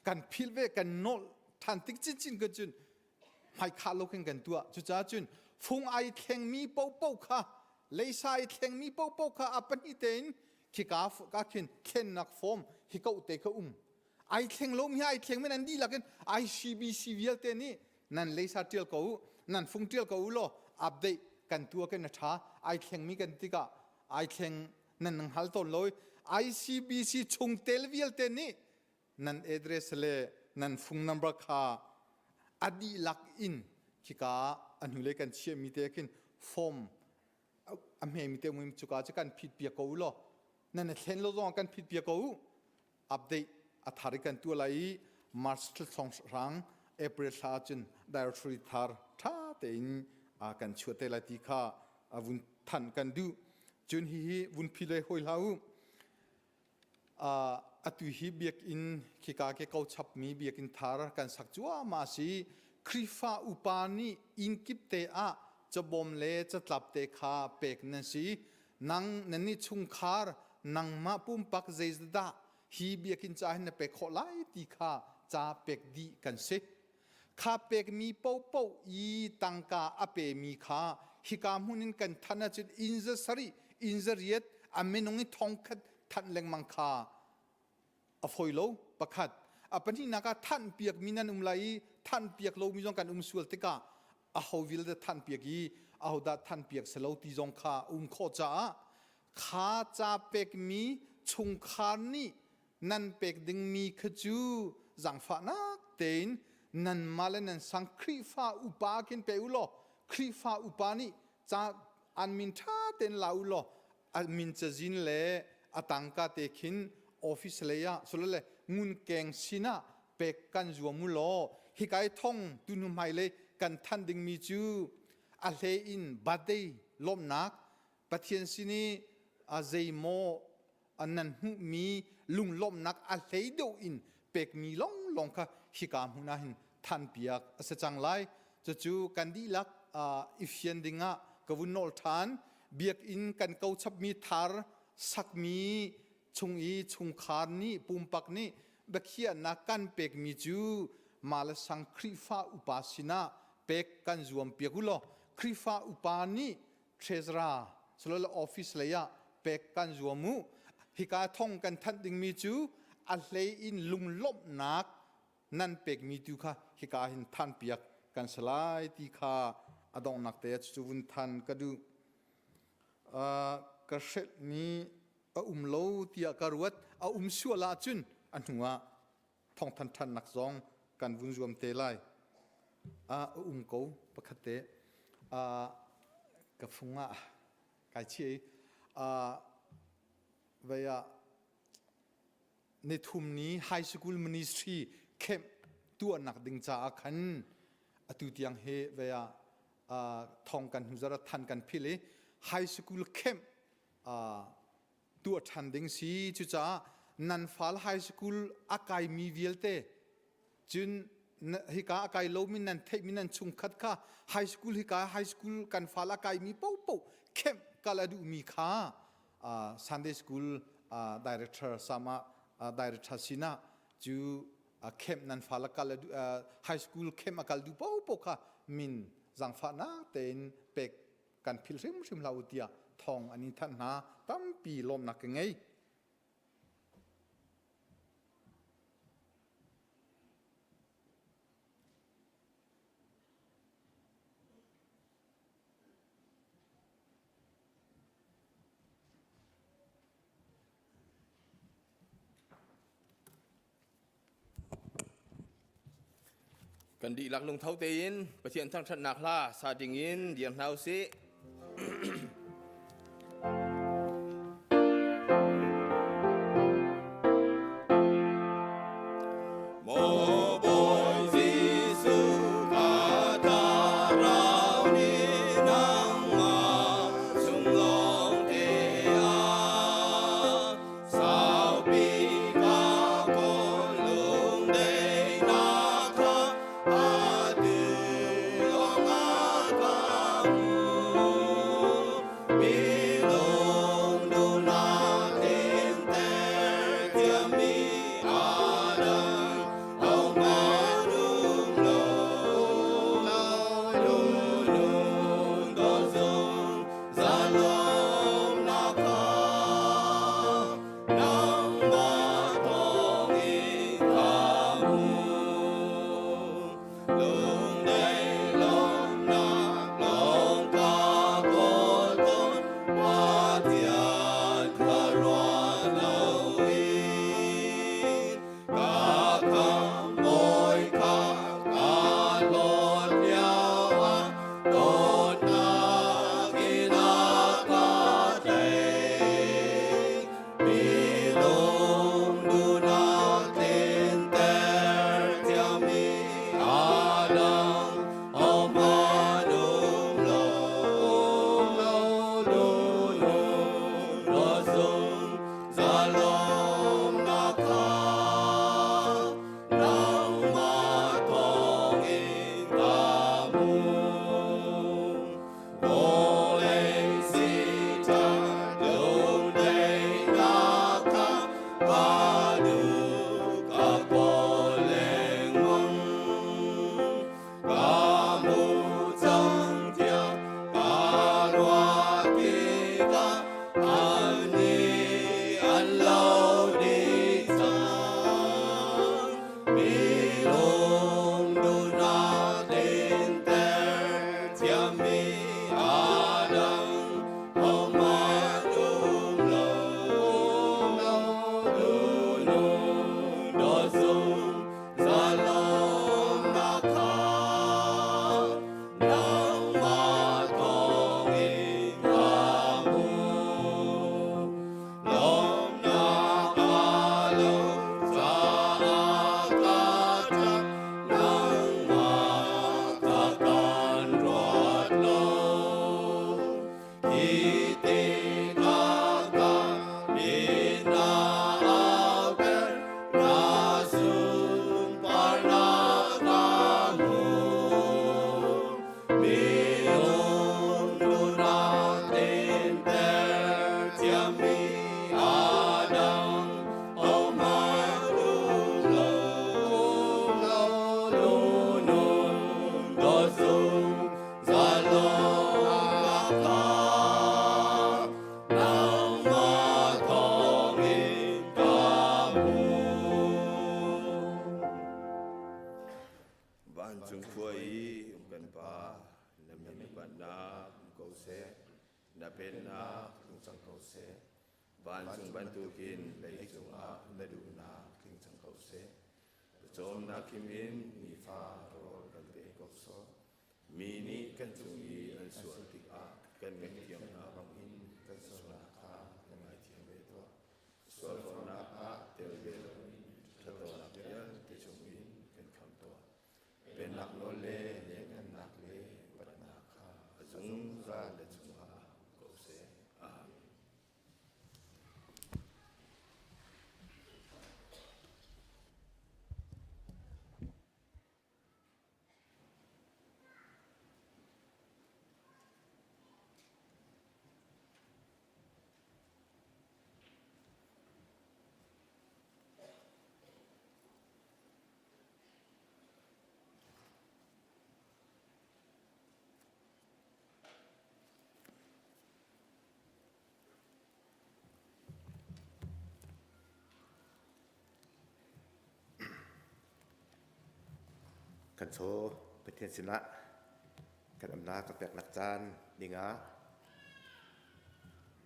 S5: kan philh ve kan nawlh ṭhan tik chinchin kan cun hmaikhah lo khin kan tuah cucaah cun fung ai thlengmi popo kha leisa ai thlengmi popo kha a pahnih tein khika ka khin thlennak form hi ko te kha um ai thleng lo mi ai thleng mi nan dihlak in ICBC vialte nih nan leisa tial ko u nan fung tial ko u law update kan tua kan a tha ai thleng mi kan tikah ai thleng nan nang hal tawn lo ICBC chungtel vialte nih nan address le nan phone number kha a dihlak in khika a hnulei kan chiahmi te khin form a hmemi te mui cuka cu kan phit piak ko u law nan i thlen lo zong kan phit piak ko u update a thar i kan tuah lai i March thla hrang April thla cun directory thar tha tein kan chuah te lai ti kha vun thanh kan duh cun hihi vun phi le hoi hlah u Atu hi biakinn khika ke ko chapmi biakinn thar kan sak cuahmah a si. Khrihfa upa nih inn kip te ah cabawm le catlap te kha pek nan si. Nang nan nih chungkhar nangmah pumpak zeizatdah hi biakinn ca hin na pek khawh lai ti kha ca pek dih kan si. Kha pekmi paohpaoh i tangka a pemi kha hika hmun in kan thanh ahcun inn za sarih, inn za riat, a minung i thongkhat thanh lengmang kha a fawi lo. Pakhat. A pahnihnak ah thanh piakmi nan um lai i thanh piak lomi zong kan um sual tikah aho vialte thanh piak i ahodah thanh piak si lo ti zong kha um khawh caah kha ca pekmi chungkhar nih nan pek dingmi kha cu zaangfahnak tein nanmah le nan sang Khrihfa upa khin pe u law Khrihfa upa nih ca an min ṭha tein la u law a min cazin le a tangka te khin office lei ah sulole ngunkeng sinah pek kan zuam u law hika i thong tunu hmailei kan than dingmi cu a hlei in birthday lawmhnak Pathian sin i a zeimaw nan hmuhmi lunglawmhnak a hlei deuh in pekmi lawnglawng kha hika hmun ah hin thanpiak a si cang lai. Cucu kan dihlak i fian dingah ka vun nawl ṭhan. Biakinn kan ko chapmi thar sakmi chung i chungkhar nih pumpak nih biakhiahnak kan pekmi cu mah le sang Khrihfa upa sinah pek kan zuam piak u law Khrihfa upa nih treasurer silole office lei ah pek kan zuam u hika thong kan thanh dingmi cu a hlei in lunglawmhnak nan pekmi tu kha hika hin than piak kan si lai ti kha a donghnak te cu vun than ka duh. Ka hrelhmi a um lo tiah ka ruat. A um sual ahcun a hnu ah thawngthan ṭhannak zong kan vun zuam te lai. A um ko pakhat te. Ka fung ah kai chiah i vei ah nithum ni high school ministry camp tuahnak ding caah khan atu tiang hi vei ah thong kan hnu zara than kan phil i high school camp tuah ṭhan ding si. Cucaah nan fal high school a kaimi vialte, cun hika a kai lomi nan theihmi nan chungkhat kha, high school, hika high school kan fal a kaimi paohpaoh camp kal a duhmi kha Sunday school director sama director sinah cu camp nan fal a kal high school camp a kal duh paohpaoh kha min zangfahnak tein pek kan philh hrimhrim hlah u tiah thawng an in thanh hna. Tampi lawmnak ka ngei.
S6: Kan dihlak lungtho tein Pathian thangṭhatnak hla sa dingin dir hna usih. Maw Bawi Jesuh ka thlarau nih nangmah chung lawng te ah Saupi ka kawl lungdaihnak kha atu lawngah ka hmuh. Minung duhnak tlinter thiammi Adam hohmanh um lo. Lunung dawt zung Zalawmnak kha nangmah thawngin ka hmu. Lungdaih lawmnak lawng ka kawl tawn, Pathian kha ruah loin. Ka khamhbawi kha ka hlawt lioah dawtnak in a ka tlaih. Minung duhnak tlinter thiammi Adam hohmanh um lo. Lunung dawt zung Zalawmnak kha nangmah thawngin ka hmu. Vawlei siṭha lungdaihnak kha ka duh, ka kawl lengmang. Ka hmu cang tiah ka ruah tikah annih an lo dih cang. Minung duhnak tlinter thiammi Adam hohmanh um lo. Lunung dawt zung Zalawmnak kha nangmah thawngin ka hmu. Lawmnak aa lo caah ka ṭap, nangmah kha kan ruat lo. Na pennak tlung cang ko seh. Vancung bantukin leicung ah na duhnak tling cang ko seh. Pawcawmnak khim in nifa rawl kan pe ko sawh. Mi nih kan cung i an sual tikah kan ngaihthiam hna bangin kan sualnak kha kan ngaithiam ve tuah. Sualforhnak ah tel ve loin ṭhatlonak vialte chungin kan khamh tuah. Pennak nawl le lianhngannak le upatnak kha a zungzal le cungah um ko seh. Amen.
S7: Kan chaw Pathian sinah kan umnak ka peknak caan dingah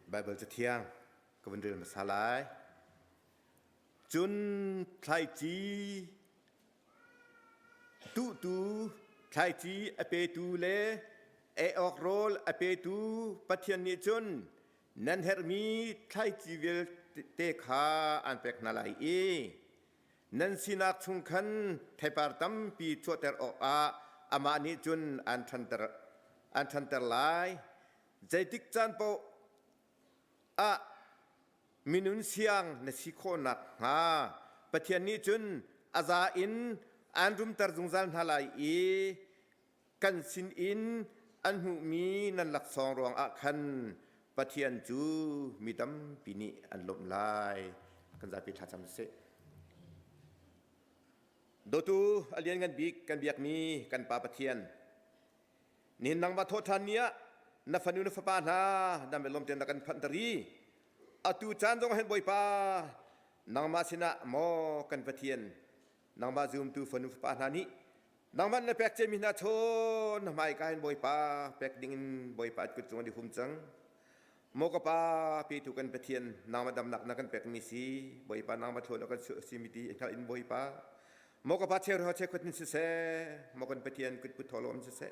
S7: Baibal Cathiang ka vun rel hmasa lai. Cun thlaici tuhtu, thlaici a petu le ei awk rawl a petu Pathian nih cun nan herhmi thlaici vialte kha aan pek hna lai i nan sinak chung khan theipar tampi chuahter awkah amah nih cun aan ṭhanter, aan ṭhanter lai. Zeitik caan paoh ah minun siang na si khawh nakhnga Pathian nih cun a za in aan rumter zungzal hna lai i kan sinin an hmuhmi nan laksawng ruangah khan Pathian cu mi tampi nih an lawmh lai. Kan zapi thlacam sih. Dawtu a lianngan bik kan biakmi kan Pa Pathian, Nihin nangmah thawhṭhan ni ah na fanu na fapa hna dam le lawm tein na kan phanhter i atu caan zong hin Bawipa nangmah sinah maw kan Pathian nangmah zumtu fanu fapa hna nih nangmah na pek ciami hna chawn na hmaika hin Bawipa pek dingin Bawipa at kut cung an i hum cang. Maw ka pa petu kan Pathian nangmah damnak na kan pekmi si Bawipa nangmah thlawn kan si mi ti hngalh in Bawipa Maw ka pa cheu cheukhat in siseh maw kan Pathian kutput thawlawm in siseh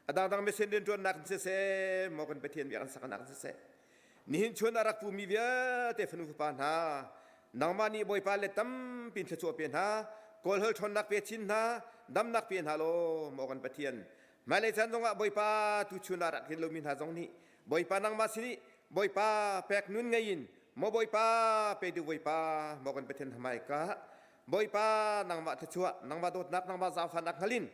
S7: a dangdang mesen rianṭuannak in siseh maw kan Pathian biakinn saknak in siseh nihin chun a rak pumi vialte fanu fapa hna nangmah nih Bawipa le tampi thluachuah pe hna kawlhol ṭhawnnak pe chin hna damnak pe hna law maw kan Pathian hmailei caan zongah Bawipa tuchun ah rak rin lomi hna zong nih Bawipa nangmah sin i Bawipa pek nun ngei in maw Bawipa petu Bawipa maw kan Pathian hmai ka Bawipa nangmah thluachuah nangmah dawtnak nangmah zaangfahnak hngalin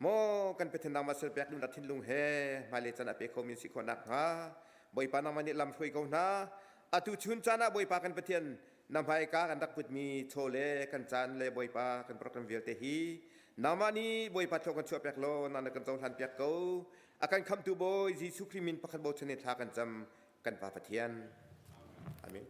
S7: maw kan Pathian nangmah sel pek duhnak thinlung he hmailei caan ah pe khomi si khawh nakhnga Bawipa nangmah nih lam hruai ko hna atu chun caan ah Bawipa kan Pathian na hmaika kan rak putmi chaw le kan caan le Bawipa kan program vialte hi nangmah nih Bawipa thlawh kan chuah piak law nang na kan cohlan piak ko A kan khamhtu Bawi Jesuh Khrih min pakhat bochan in thla kan cam kan Pa Pathian. Amen.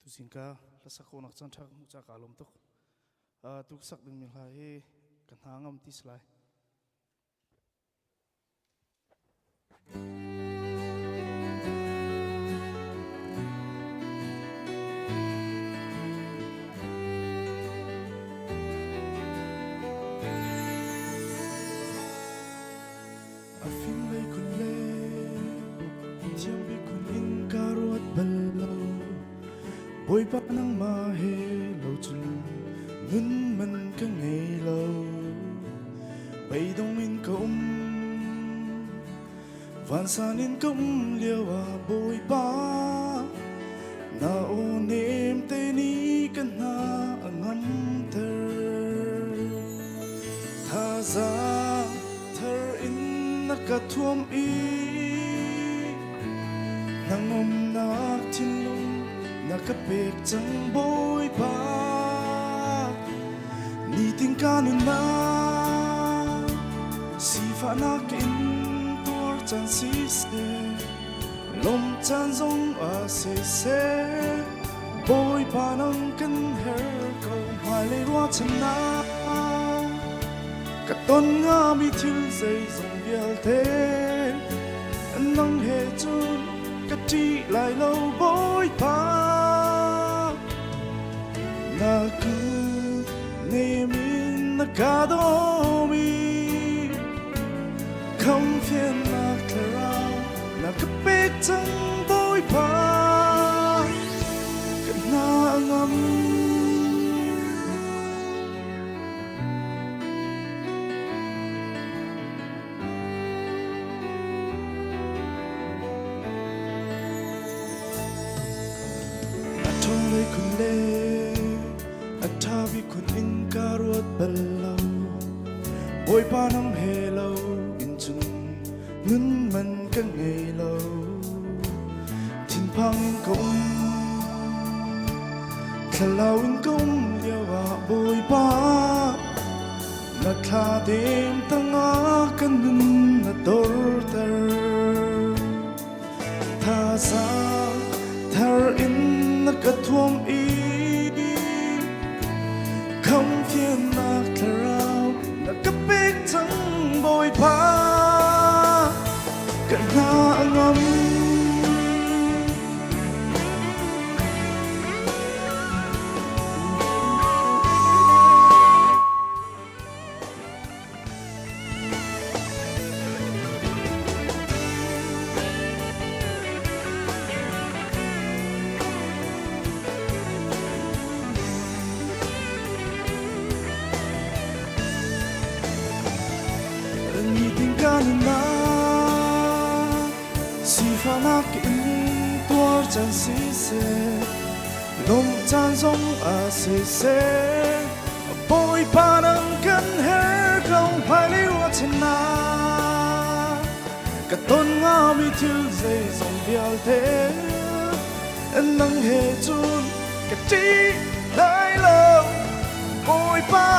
S8: Tuzing ka hlasak khawhnak caan ṭha ka hmuh caah kaa lawm tuk. Tu ka sak dingmi hla hi ka hna ngam ti si lai. A fim lei khun le thiam bik khun in ka ruat bal lo Bawipa nangmah he lo cun nun man ka ngei lo Beidong in ka um vansan in ka um lio ah Bawipa na aw nem te nih ka hna a ngamter thazaang thar in. na ka thuam i hnangamnak thinlung na ka pek cang Bawipa. Nitin ka nunnak sifahnak in tuar caan siseh lawmh caan zong ah siseh Bawipa nang kan her ko hmailei ruahchannak ka ton ngami thil zeizong vialte nang he cun ka ṭih lai lo Bawipa na kut nem in na ka dawmi Khamfiannak thlarau na ka pek cang Bawipa ka hna a ngam. A ṭhawng khun le a ṭha bik khun in ka ruat bal lo. Bawipa nang he lo in cun nun man ka ngei lo. Thinphang in ka um, thlalau in ka um lio ah Bawipa na thla dem tangah ka nun na dorter. Thazaang thar in na ka thuam i khamfiannak thlarau na ka pek cang Bawipa ka hna a ngam. Nitin ka nunnak sifahnak in tuar caan siseh lawmh caan zong ah siseh Bawipa nang kan her ko hmailei ruahchannak ka ton ngami thil zeizong vialte nang he cun ka ṭih lai lo Bawipa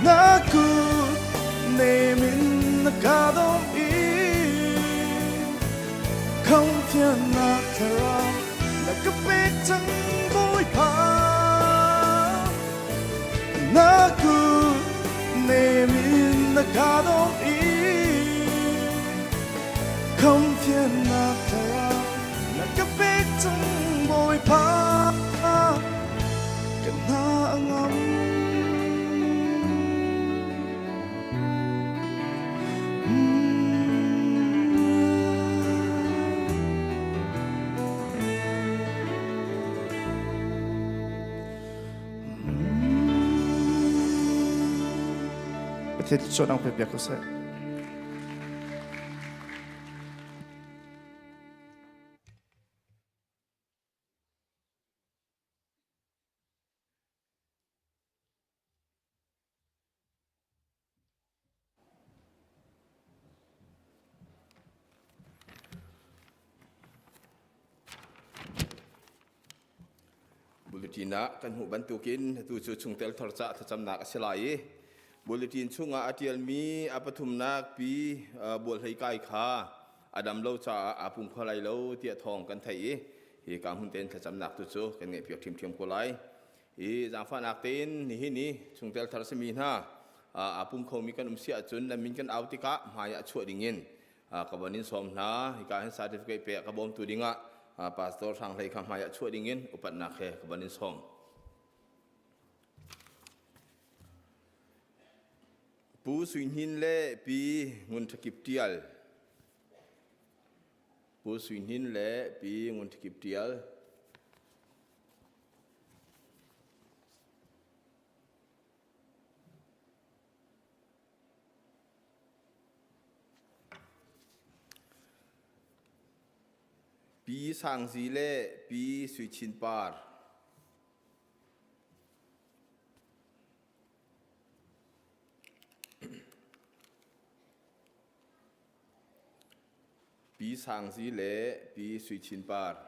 S8: na kut nem in na ka dawm i Khangthiannak thlarau na ka pek cang Bawipa na kut nem in na ka dawm i Khangthiannak thlarau na ka pek cang Bawipa ka hna a ngam. Pathian cu nang pe piak ko seh.
S6: Bulletin ah kan hmuh bantukin atu cu chungtel thar cah thlacamnak a si lai i bulletin chungah a ṭialmi a pathumnak pi bual hlei kai kha a dam lo caah aa pum kho lai lo tiah thawng kan theih i hi ka hmun tein thlacamnak tu cu kan ngeihpiak ṭhiamṭhiam ko lai. Hi zaangfahnak tein nihin i chungtel thar simi hna aa pum khomi kan um si ahcun nan min kan au tikah hmai ah chuah dingin ka von in sawm hna. Hika hin certificate pe ka bawmtu dingah Pastor Hrang Hlei kha hmai ah chuah dingin upatnak he ka von in sawm. Pu Sui Hnin le Pi Ngun Ṭha Kip Ṭial Pu Sui Hnin le Pi Ngun Ṭha Kip Ṭial Pi Sang Zi le Pi Sui Chin Par. Pi Sang Zi le Pi Sui Chin Par.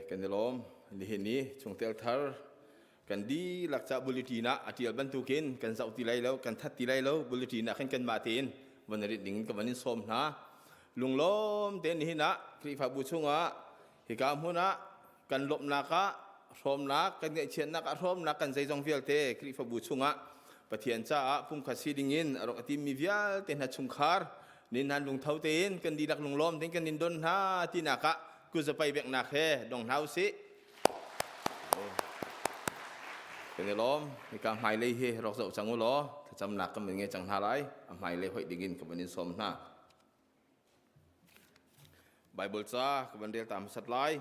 S6: Kan i lawm. Nihin ni chungtel thar kan dihlak ca bulletin ah a tial bantukin kan zoh ti lai lo, kan that ti lai lo. Bulletin ah khan kanmah tein van rit ding in ka van in sawm hna. Lunglawm tein nihin ah Khrihfabu chungah hika hmun ah kan lawmhnak ah hrawmnak kan ngaihchiatnak ah hrawmnak kan zeizong vialte Khrihfabu chungah Pathian caah pumkhat si dingin a rak timmi vialte hna chungkhar nin han lungtho tein kan dihlak lunglawm tein kan in don hna tinak ah kuzapai beknak he dong hna usih. Kan i lawm. Hika hmailei hi rak zoh cang u law thlacamnak kan van ngei cang hna lai. A hmailei hoih dingin ka van in sawm hna. Bible ca ka van rel ta hmasat lai.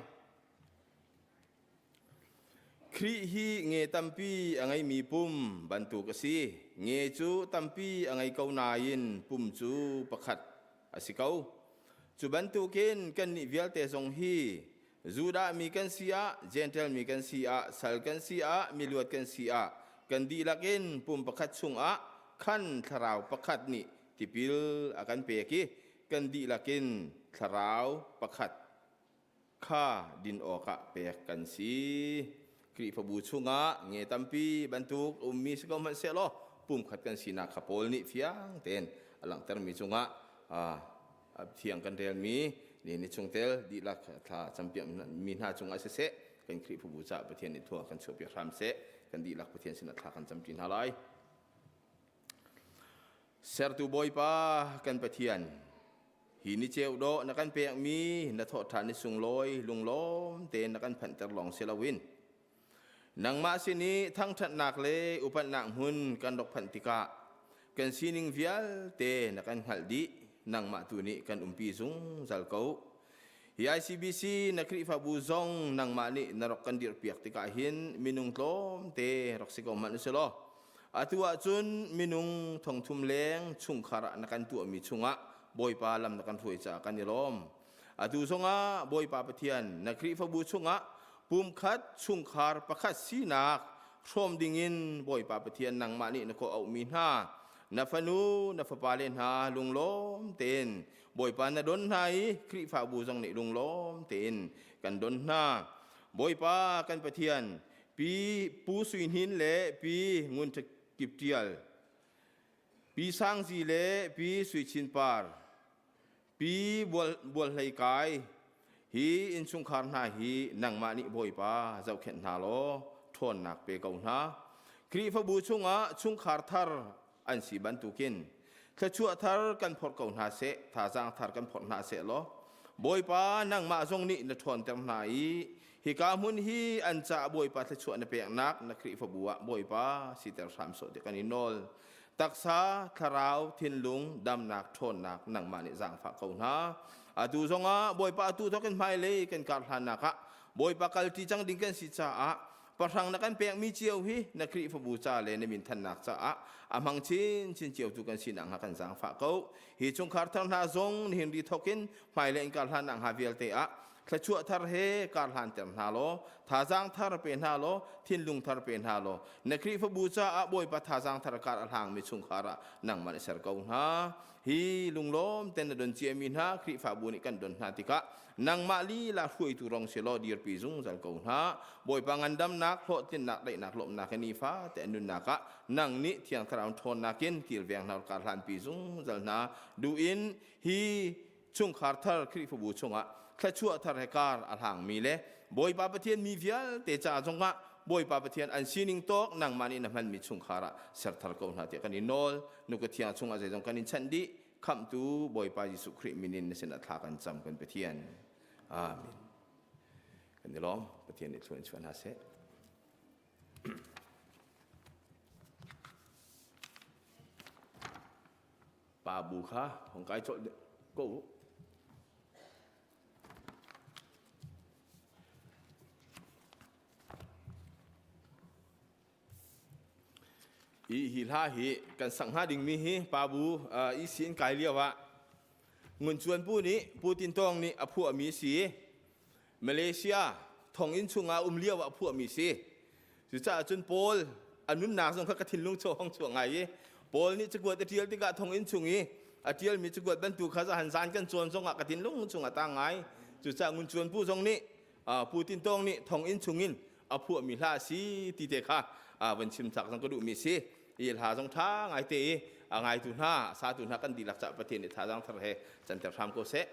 S6: Khrih hi nge tampi a ngeimi pum bantuk a si. Nge cu tampi a ngei ko nain pum cu pakhat a si ko. Cu bantukin kannih vialte zong hi Judah mi kan si ah, Jentail mi kan si ah, sal kan si ah, miluat kan si ah, kan dihlak in pum pakhat chungah khan thlarau pakhat nih tipil a kan pek i kan dihlak in thlarau pakhat kha din awkah pek kan si. Khrihfabu chungah nge tampi bantuk ummi si ko hmanh sehlaw pumkhat kan sinak kha Paul nih fiang tein a langhtermi cungah thiang kan relmi ni ni chungtel dihlak thla campiak mi hna cungah siseh kan Khrihfabu caah Pathian nih thua kan chuahpiak hram seh kan dihlak Pathian sinah thla kan camṭi hna lai. Sertu Bawipa kan Pathian hi ni ceu dawh na kan pekmi na thawhṭhan ni sunglawi lunglawm tein na kan phanhter lawng si loin Nangmah sin i thangṭhatnak le upatnak hmun kan rak phanh tikah kan sining vialte na kan hngalh dih, nangmah tu nih kan umpi zungzal ko. Hi ICBC na Khrihfabu zong nangmah nih na rak kan dirhpiak tikah hin minung tlawmte rak si ko hmanh usih law atu ahcun minung thongthum leng chungkhar ah na kan tuahmi chungah Bawipa lam na kan hruai caah kan i lawm. Atu zongah Bawipa Pathian na Khrihfabu chungah pumkhat chungkhar pakhat sinak hrawm dingin Bawipa Pathian nangmah nih na kawh auhmi hna na fanu na fapale hna lunglawm tein Bawipa na don hna i Khrihfabu zong nih lunglawm tein kan don hna. Bawipa kan Pathian Pi Pu Sui Hnin le Pi Ngun Kip Tial Pi Sang Zi le Pi Sui Chin Par Pi Bual Hlei Kai, hi innchungkhar hna hi nangmah nih Bawipa zohkhenh hna law ṭhawnnak pe ko hna. Khrihfabu chungah chungkhar thar an si bantukin thluachuah thar kan phorh ko hna seh, thazaang thar kan phorh hna seh law Bawipa nangmah zong nih na ṭhawnter hna i hika hmun hi an caah Bawipa thluachuah na peknak na Khrihfabu ah Bawipa siter hram sawh ti kan i nawl. Taksa, thlarau, thinlung, damnak, ṭhawnnak nangmah nih zaangfah ko hna. Atu zongah Bawipa atu thawkin hmailei kan kar hlannak ah Bawipa kalṭi cang ding kan si caah pahrang na kan pekmi cio hi na Khrihfabu ca le na minthannak caah a hmang chinchin cio tu kan sinak hnga kan zaangfah ko. Hi chungkhar thar hna zong nihin ri thawkin hmailei in kar hlannak hnga vialte ah thluachuah thar he kar hlanter hna law thazaang thar pe hna law thinlung thar pe hna law na Khrihfabu caah Bawipa thazaang thar kar a hlangmi chungkhar ah nangmah na ser ko hna hi lunglawm ten na don ciami hna Khrihfabu nih kan don hna tikah nangmah lila hruaitu rong si law dirpi zungzal ko hna Bawipa ngandamnak hlawhtlinnak daihnak lawmhnak he nifa te an nunnak ah nang nih thiang thlarau ṭhawnnak in kilveng hna kar hlanpi zungzal hna duh in hi chungkhar thar Khrihfabu chungah thluachuah thar he kar a hlangmi le Bawipa Pathian mi vialte ca zongah Bawipa Pathian an sining tawk nangmah nih na hmanmi chungkhar ah ser thar ko hna tiah kan in nawl. Nuka thiang chungah zeizong kan in chanh dih. Khamhtu Bawipa Jesuh Khrih min in na sinah thla kan cam kan Pathian. Amen. Kan i lawm. Pathian nih thlua in chuah hna seh. Pa bu kha hong kai colh ko. Hi hi hla hi kan sak hnga dingmi hi Pa Bu EC in kai lio ah Ngun Cuan Pu nih Pu Tin Tawng nih a phuahmi si. Malaysia thonginn chungah um lio ah phuahmi si. Cucaah cun Paul a nunnak zong kha ka thinlung chaw hong chuak ngai i Paul nih cakuat a ṭial tikah thonginn chung i a ṭialmi cakuat bantuk kha zahan zan kan cawn zongah ka thinlung chungah tang ngai. Cucaah Ngun Cuan Pu zong nih Pu Tin Tawng nih thonginn chungin a phuahmi hla a si ti te kha van chim chak zong ka duhmi si. I hla zong ṭha ngai te i a ngaitu hna, a satu hna kan dihlak caah Pathian nih thazaang thar he canter hram ko seh.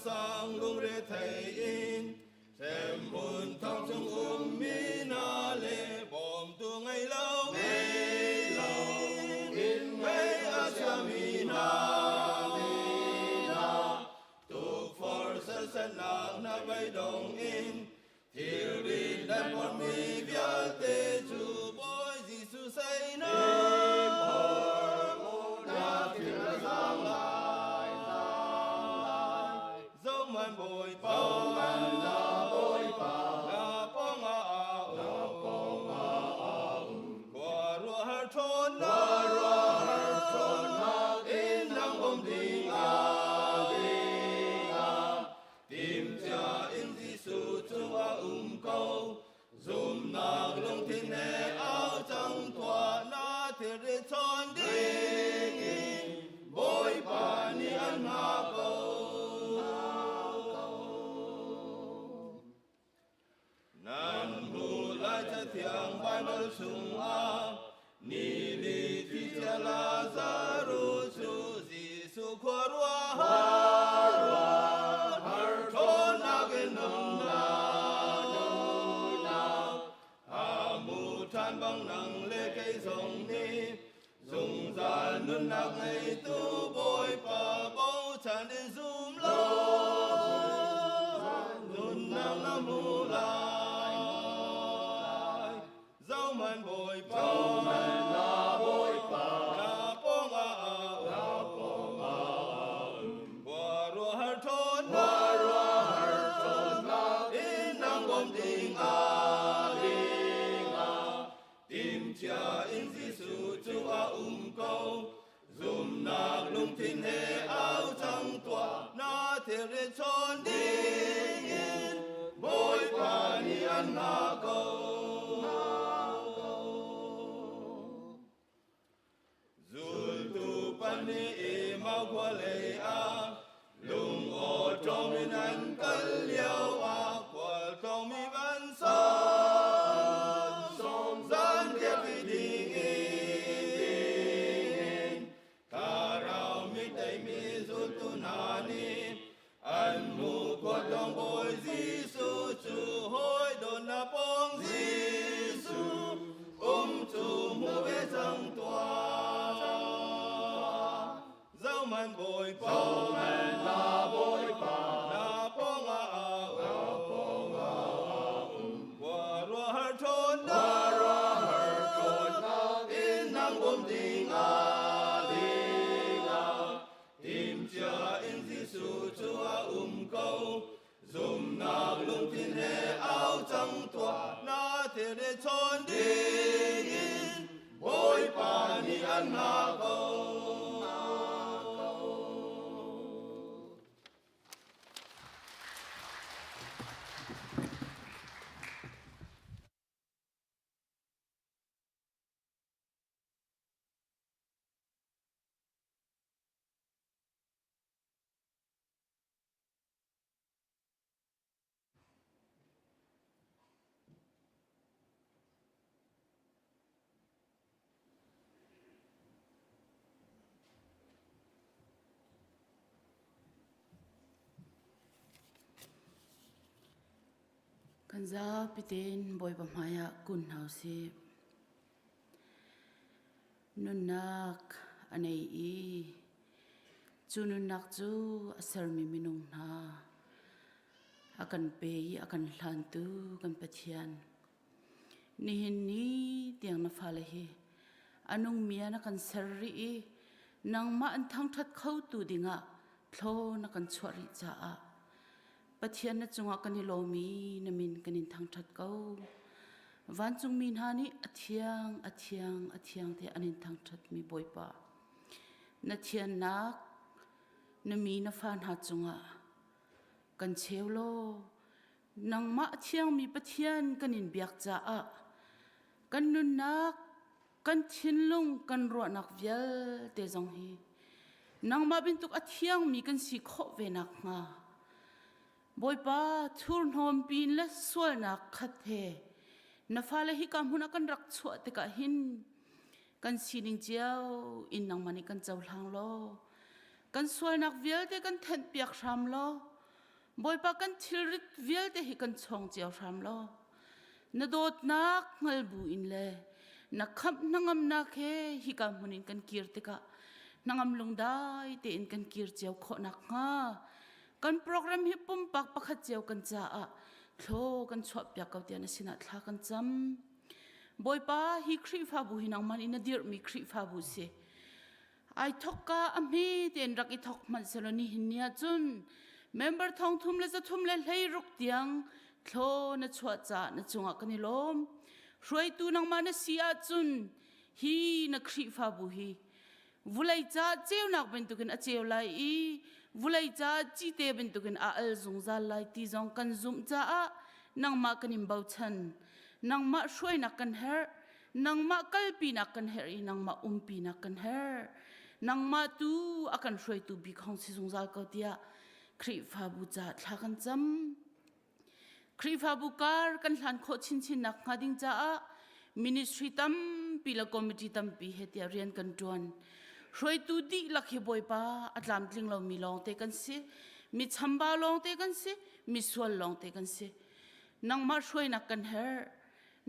S6: Sang lungre thei in hremhmun thong chung ummi na le bawmtu ngei lo ngei lo in ngei a siami hna tukforh serhsatnak na beidong in Thilri le pormi vialte cu Bawi Jesuh seinak na thil a zaang lai, zaang lai. Zohman Bawipa, na Bawipa, na pawngah a um, na pawngah a um. Khuaruahhar ṭhawnnak, khuaruahhar ṭhawnnak in nang um dingah, dingah. Timcia in Jesuh cu a um ko. Zumnak lungthin he au cang tuah na thilri chawn ding in Bawipa nih an hngah ko. Nan hmuh lai Cathiang Baibal chungah ni li thi cia Lazaruh cu Jesuh khuaruahhar har ṭhawnnak in nunnak nunnak a hmu ṭhan bang nang le kei zong nih zungzal nunnak ngeitu Bawipa bochan in zum law nunnak na hmu lai. Zohman Bawipa, Zohman na Bawipa, na pawngah a um, na pawngah a um. Khuaruahhar ṭhawnnak, khuaruahhar ṭhawnnak in nang bawm dingah, dingah. Timhcia in Jesuh cu a um ko. Zumnak lungthin he au cang tuah, na thilri chawn dingin Bawipa nih an hngah ko. Zultu pahnih i Maukhua lei ah lung awṭawm in an kal lio ah khualtlawng mi van sawm sawm zan riak dingin thlarau mi teimi zultu hna nih an hmuh khualtlawng Bawi Jesuh cu hawi dawtnak pawng Jesuh um cu hmu ve cang tuah. Zohman Bawipa, Zohman na Bawipa, na pawngah a um, na pawngah a um. Khuaruahhar ṭhawnnak, khuaruahhar ṭhawnnak in nang bawm dingah, dingah. Timhcia in Jesuh cu a um ko. Zumnak lungthin he au cang tuah, na thilri chawn dingin Bawipa nih an hngah ko.
S9: Kan zapi tein Bawipa hmaiah kun hna usih. Nunnak a nei i cu nunnak cu a sermi minung hna a kan pe i a kan hlantu kan Pathian. Nihin ni tiang na fale hi a nungmi ah na kan ser rih i nangmah an thangṭhat khotu dingah thlaw na kan chuah rih caah Pathian na cungah kan i lawm i na min kan in thangṭhat ko. Vancungmi hna nih a thiang, a thiang, a thiang tiah an in thangṭhatmi Bawipa. Na thiannak na mi na fa hna cungah kan cheu law nangmah a thiangmi Pathian kan in biak caah kan nunnak kan thinlung kan ruahnak vialte zong hi nangmah bantuk a thiangmi kan si khawh ve nakhnga Bawipa thurhnawm pin le sualnak khat he na fale hika hmun ah kan rak chuah tikah hin kan sining cio in nangmah nih kan cohlang law kan sualnak vialte kan thenhpiak hram law Bawipa kan thilrit vialte hi kan chawng cio hram law na dawtnak hngal bu in le na khamh hnangamnak he hika hmun in kan kir tikah hnangam lungdai tein kan kir cio khawh nakhnga kan program hi pumpak pakhat cio kan caah thlaw kan chuahpiak ko tiah na sinah thla kan cam. Bawipa hi Khrihfabu hi nangmah nih na dirhmi Khrihfabu si. Ai thokka a hme tein rak i thok hmanh selaw nihin ni ahcun member thong thum le zathum le hleiruk tiang thlaw na chuah caah na cungah kan i lawm. Hruaitu nangmah na si ahcun hi na Khrihfabu hi vulei ca ceunak bantukin a ceu lai i vulei ca cite bantukin a al zungzal lai ti zong kan zumh caah nangmah kan in bochan. Nangmah hruainak kan herh. Nangmah kalpinak kan herh i nangmah umpinak kan herh. Nangmah tu a kan hruaitu bik hong si zungzal ko tiah Khrihfabu caah thla kan cam. Khrihfabu kar kan hlan khawh chinchin nak hnga ding caah ministry tampi le committee tampi he tiah rian kan ṭuan. Hruaitu dihlak hi Bawipa a tlamtling lomi lawngte kan si. Mi chambau lawngte kan si. Mi sual lawngte kan si. Nangmah hruainak kan herh.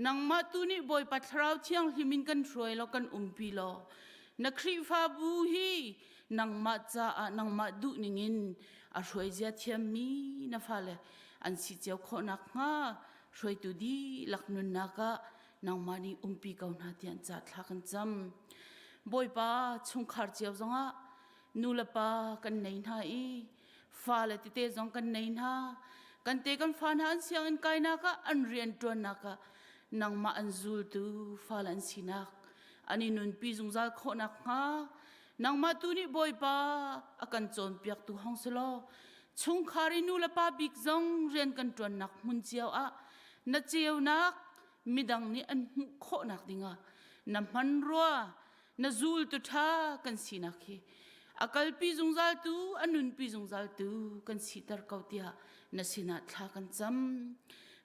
S9: Nangmah tu nih Bawipa Thlarau Thianghlim in kan hruai law kan umpi law na Khrihfabu hi nangmah caah nangmah duh ningin a hruai zia thiammi na fale an si cio khawh nakhnga hruaitu dihlak nunnak ah nangmah nih umpi ko hna tiah ca thla kan cam. Bawipa chungkhar cio zongah nu le pa kan nei hna i fale tete zong kan nei hna kan te kan fa hna an sianginn kainak ah an rian ṭuannak ah nangmah an zultu fale an sinak an i nunpi zungzal khawh nakhnga nangmah tu nih Bawipa a kan cawnpiaktu hong si law chungkhar i nu le pa bik zong rian kan ṭuannak hmun cio ah na ceunak midang nih an hmuh khawhnak dingah na hmanrua na zultu ṭha kan sinak hi a kalpi zungzaltu a nunpi zungzaltu kan siter ko tiah na sinah thla kan cam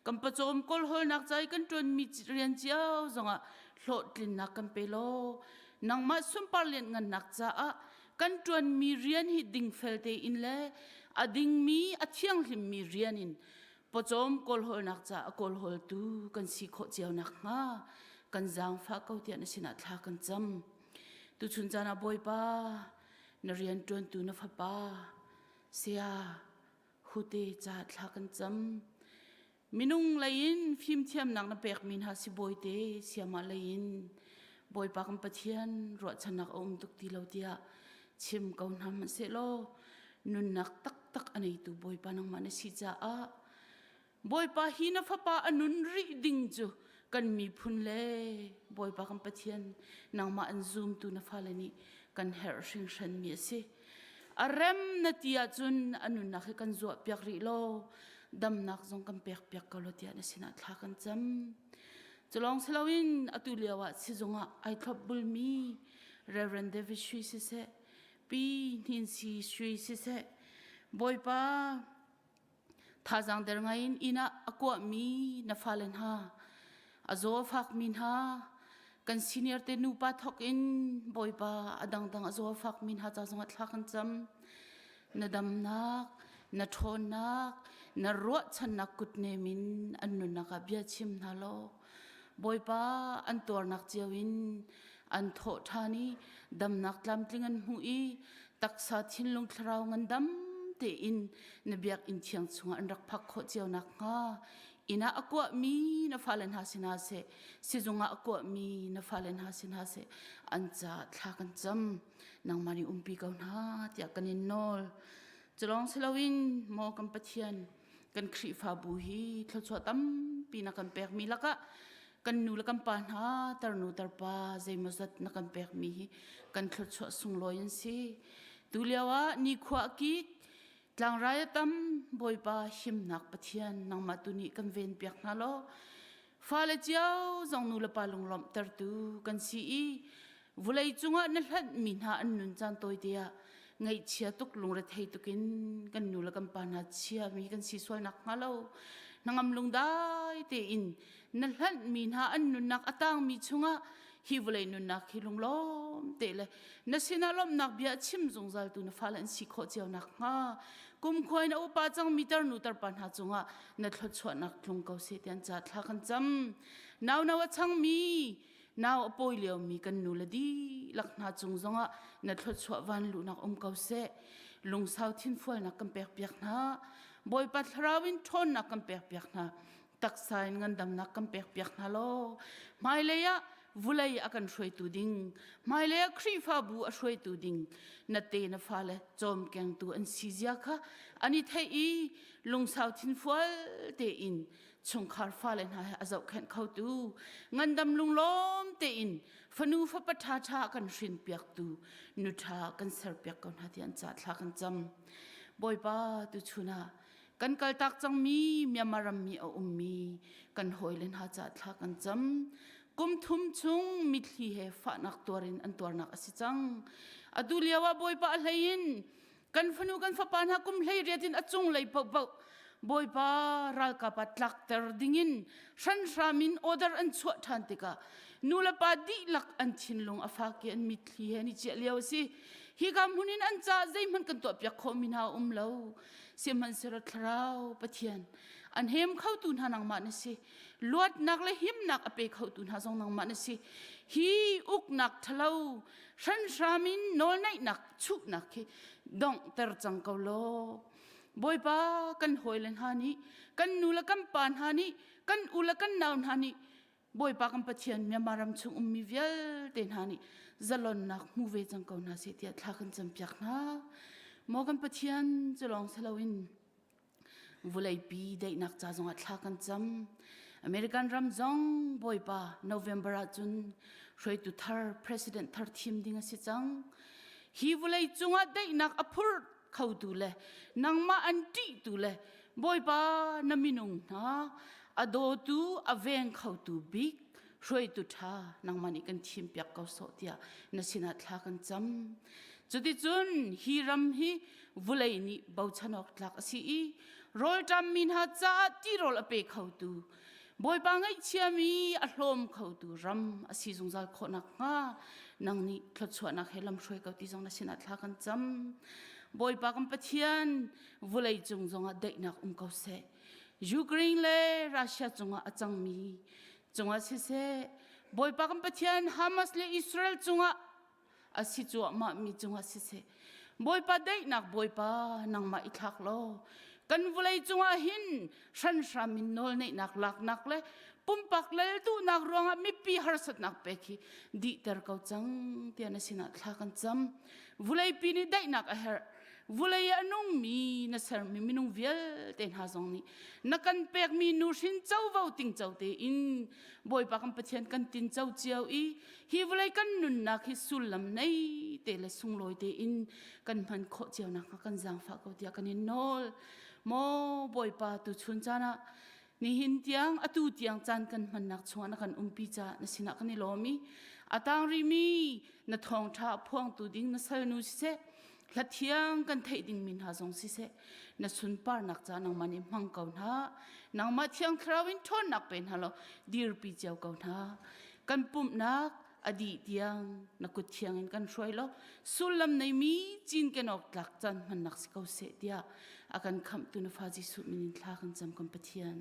S9: kan pawcawm kawlhawlnak ca i kan ṭuanmi rian cio zongah hlawhtlinnak kan pe law nangmah sunpar lianhngannak caah kan ṭuanmi rian hi dingfel tein le a dingmi a thianghlimmi rian in pawcawm kawlhawlnak caah a kawlhawltu kan si khawh cio nakhnga kan zaangfah ko tiah na sinah thla kan cam. Tuchun caan ah Bawipa na rian ṭuantu na fapa saya hute ca thla kan cam. Minung lei in fimthiamnak na pekmi hna si bawite siamah lei in Bawipa kan Pathian ruahchannak a um tuk ti lo tiah chim ko hna hmanhsehlaw nunnak taktak a neitu Bawipa nangmah na si caah Bawipa hi na fapa a nun rih ding cu kan miphun le Bawipa kan Pathian nangmah an zumtu na fale nih kan herh hringhran mi a si. A rem na ti ahcun a nunnak hi kan zuah piak rih law damnak zong kan pek piak ko law tiah na sinah thla kan cam. Culawng siloin atu lio ah sizung ah ai thlop bulmi Reverend David Shui siseh Pi Hnin Si Shui siseh Bawipa Thazaang der ngaiin inn ah a kuahmi na fale hna, a zaw a fakmi hna, kan senior te nupa thawk in Bawipa a dangdang a zaw a fakmi hna ca zongah thla kan cam. Na damnak, Na ṭhawnnak, na ruahchannak kutnem in an nunnak ah bia chim hna law, Bawipa an tuarnak cio in an thawh ṭhan i damnak tlamtling an hmuh i taksa thinlung thlarau ngandam tein na biakinn thiang chungah an rak phak khawh cio nakhnga inn ah a kuahmi na fale hna si hna seh sizung ah a kuahmi na fale hna si hna seh an caah thla kan cam nangmah nih umpi ko hna tiah kan in nawl culawng si loin maw kan Pathian kan Khrihfabu hi thluachuah tampi na kan pekmi lakah kan nu le kan pa hna tarnu tarpa zeimawzat na kan pekmi hi kan thluachuah sunglawi an si tu lio ah nikhua kik tlangrai a tam Bawipa himnak Pathian nangmah tu nih kan ven piak hna law fale cio zong nu le pa lunglawmhtertu kan si i vulei cungah na hlanhmi hna an nun caan tawite ah ngaihchia tuk lungrethei tukin kan nu le kan pa hna chiami kan si sual nak hnga lo hnangam lungdai tein na hlanhmi hna an nunnak a tangmi chungah hi vawlei nunnak hi lunglawm te le na sinah lawmhnak bia chim zungzal tu na fale an si khawh cio nak hnga kumkhua in a upa cangmi tarnu tarpa hna cungah na thluachuahnak tlung ko seh tian ca thla kan cam nau nau a changmi nau a pawi liomi kan nu le dihlak hna cung zongah na thluachuah van luhnak um ko seh lungsau thinfualnak kan pek piak hna Bawipa thlarau in ṭhawnnak kan pek piak hna taksa in ngandamnak kan pek piak hna law hmailei ah vulei a kan hruaitu ding hmailei ah Khrihfabu a hruaitu ding na te na fale cawmkengtu an si zia kha an i theih i lungsau thinfual tein chungkhar fale hna he a zohkhenh khotu ngandam lunglawm tein fanu fapa ṭha ṭha kan hrin piaktu nu ṭha kan ser piak ko hna ti an ca thla kan cam Bawipa tu chun ah kan kaltak cangmi Myanmar rammi a ummi kan hawile hna ca thla kan cam kum thum chung mitthli he fahnak tuarin an tuarnak a si cang atu lio ah Bawipa a hlei in kan fanu kan fapa hna kum hlei riat in a cunglei paohpaoh Bawipa ralkap ah tlakter dingin hranhram in order an chuah ṭhan tikah nu le pa dihlak an thinlung a fak i an mitthli he an i ciah lio a si. Hika hmun in an caah zeihmanh kan tuahpiak khawhmi hna a um lo. Sihmanhsehlaw Thlarau Pathian an hem khotu hna nangmah na si. Luatnak le himnak a pe khotu hna zong nangmah na si. Hi uknak ṭhalo hranhram in nawlneihnak chuhnak khi donghter cang ko law Bawipa kan hawile hna nih kan nu le kan pa hna nih kan u le kan nau hna nih Bawipa kan Pathian Myanmar ram chung ummi vialte hna nih zalonnak hmu ve cang ko hna seh tiah thla kan campiak hna. Maw kan Pathian cu lawng si loin Vuleipi daihnak ca zongah thla kan cam. American ram zong Bawipa November ahcun hruaitu thar president thar thim ding a si cang. Hi vulei cungah daihnak a phur khotu le nangmah an ṭihtu le Bawipa na minung hna a dawtu a veng khotu bik hruaitu ṭha nangmah nih kan thim piak ko sawh tiah na sinah thla kan cam. Cuticun hi ram hi vulei nih bochan awk tlak a si i rawlṭammi hna caah tirawl a pe khotu Bawipa ngaihchiami a hlawm khotu ram a si zungzal khawh nakhnga nang nih thluachuahnak he lamhruai ko ti zong na sinah thla kan cam. Bawipa kan Pathian vulei cung zongah daihnak um ko seh. Ukraine le Russia cungah a cangmi cungah siseh Bawipa kan Pathian Hamas le Israel cungah a si cuahmah mi cungah siseh Bawipa daihnak Bawipa nangmah i thlak law kan vawlei cungah hin hranhram in nawlneihnak laknak le pumpak lal duhnak ruangah mipi harsatnak pek hi dihter ko cang tiah na sinah thla kan cam vuleipi nih daihnak a herh vulei a nungmi na sermi minung vialte hna zong nih na kan pekmi nuhrin covo tingco tein Bawipa kan Pathian kan tinco cio i hi vawlei kan nunnak hi sullam nei te le sunglawi tein kan hman khawh cio nakhnga kan zaangfah ko tiah kan in nawl. Maw Bawipa tu chun caan ah nihin tiang atu tiang caan kan hmannak chungah na kan umpi caah na sinah kan i lawm i a tang rihmi na thawngṭha phuangtu ding na salnu siseh hla thiang kan theih dingmi hna zong siseh na sunparnak ca nangmah nih hmang ko hna nangmah thiang thlarau in ṭhawnnak pe hna law dirpi cio ko hna kan pumhnak. A dih tiang na kut thiang in kan hruai law sullam neimi cinken awk tlak caan hmannak si ko seh tiah a kan khamhtu na fa Jesuh min in thla kan cam kan Pathian.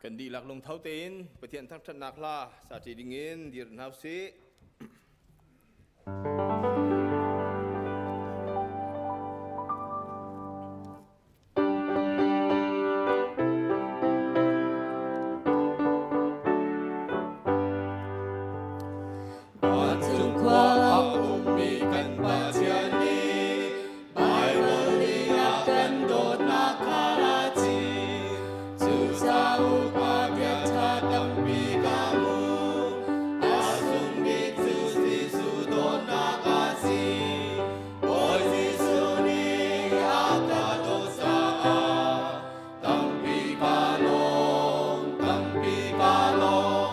S6: Kan dihlak lungtho tein Pathian thangṭhatnak hla sa ṭi dingin dir hna usih.
S3: Vancung khua a ummi kan Pathian nih Baibal nih a kan dawtnak kha a chim. Cu cauk ah bia ṭha tampi ka hmu. A sung bik cu Jesuh dawtnak a si. Bawi Jesuh nih a ka dawt caah Tampi ka lawm, tampi ka lawm,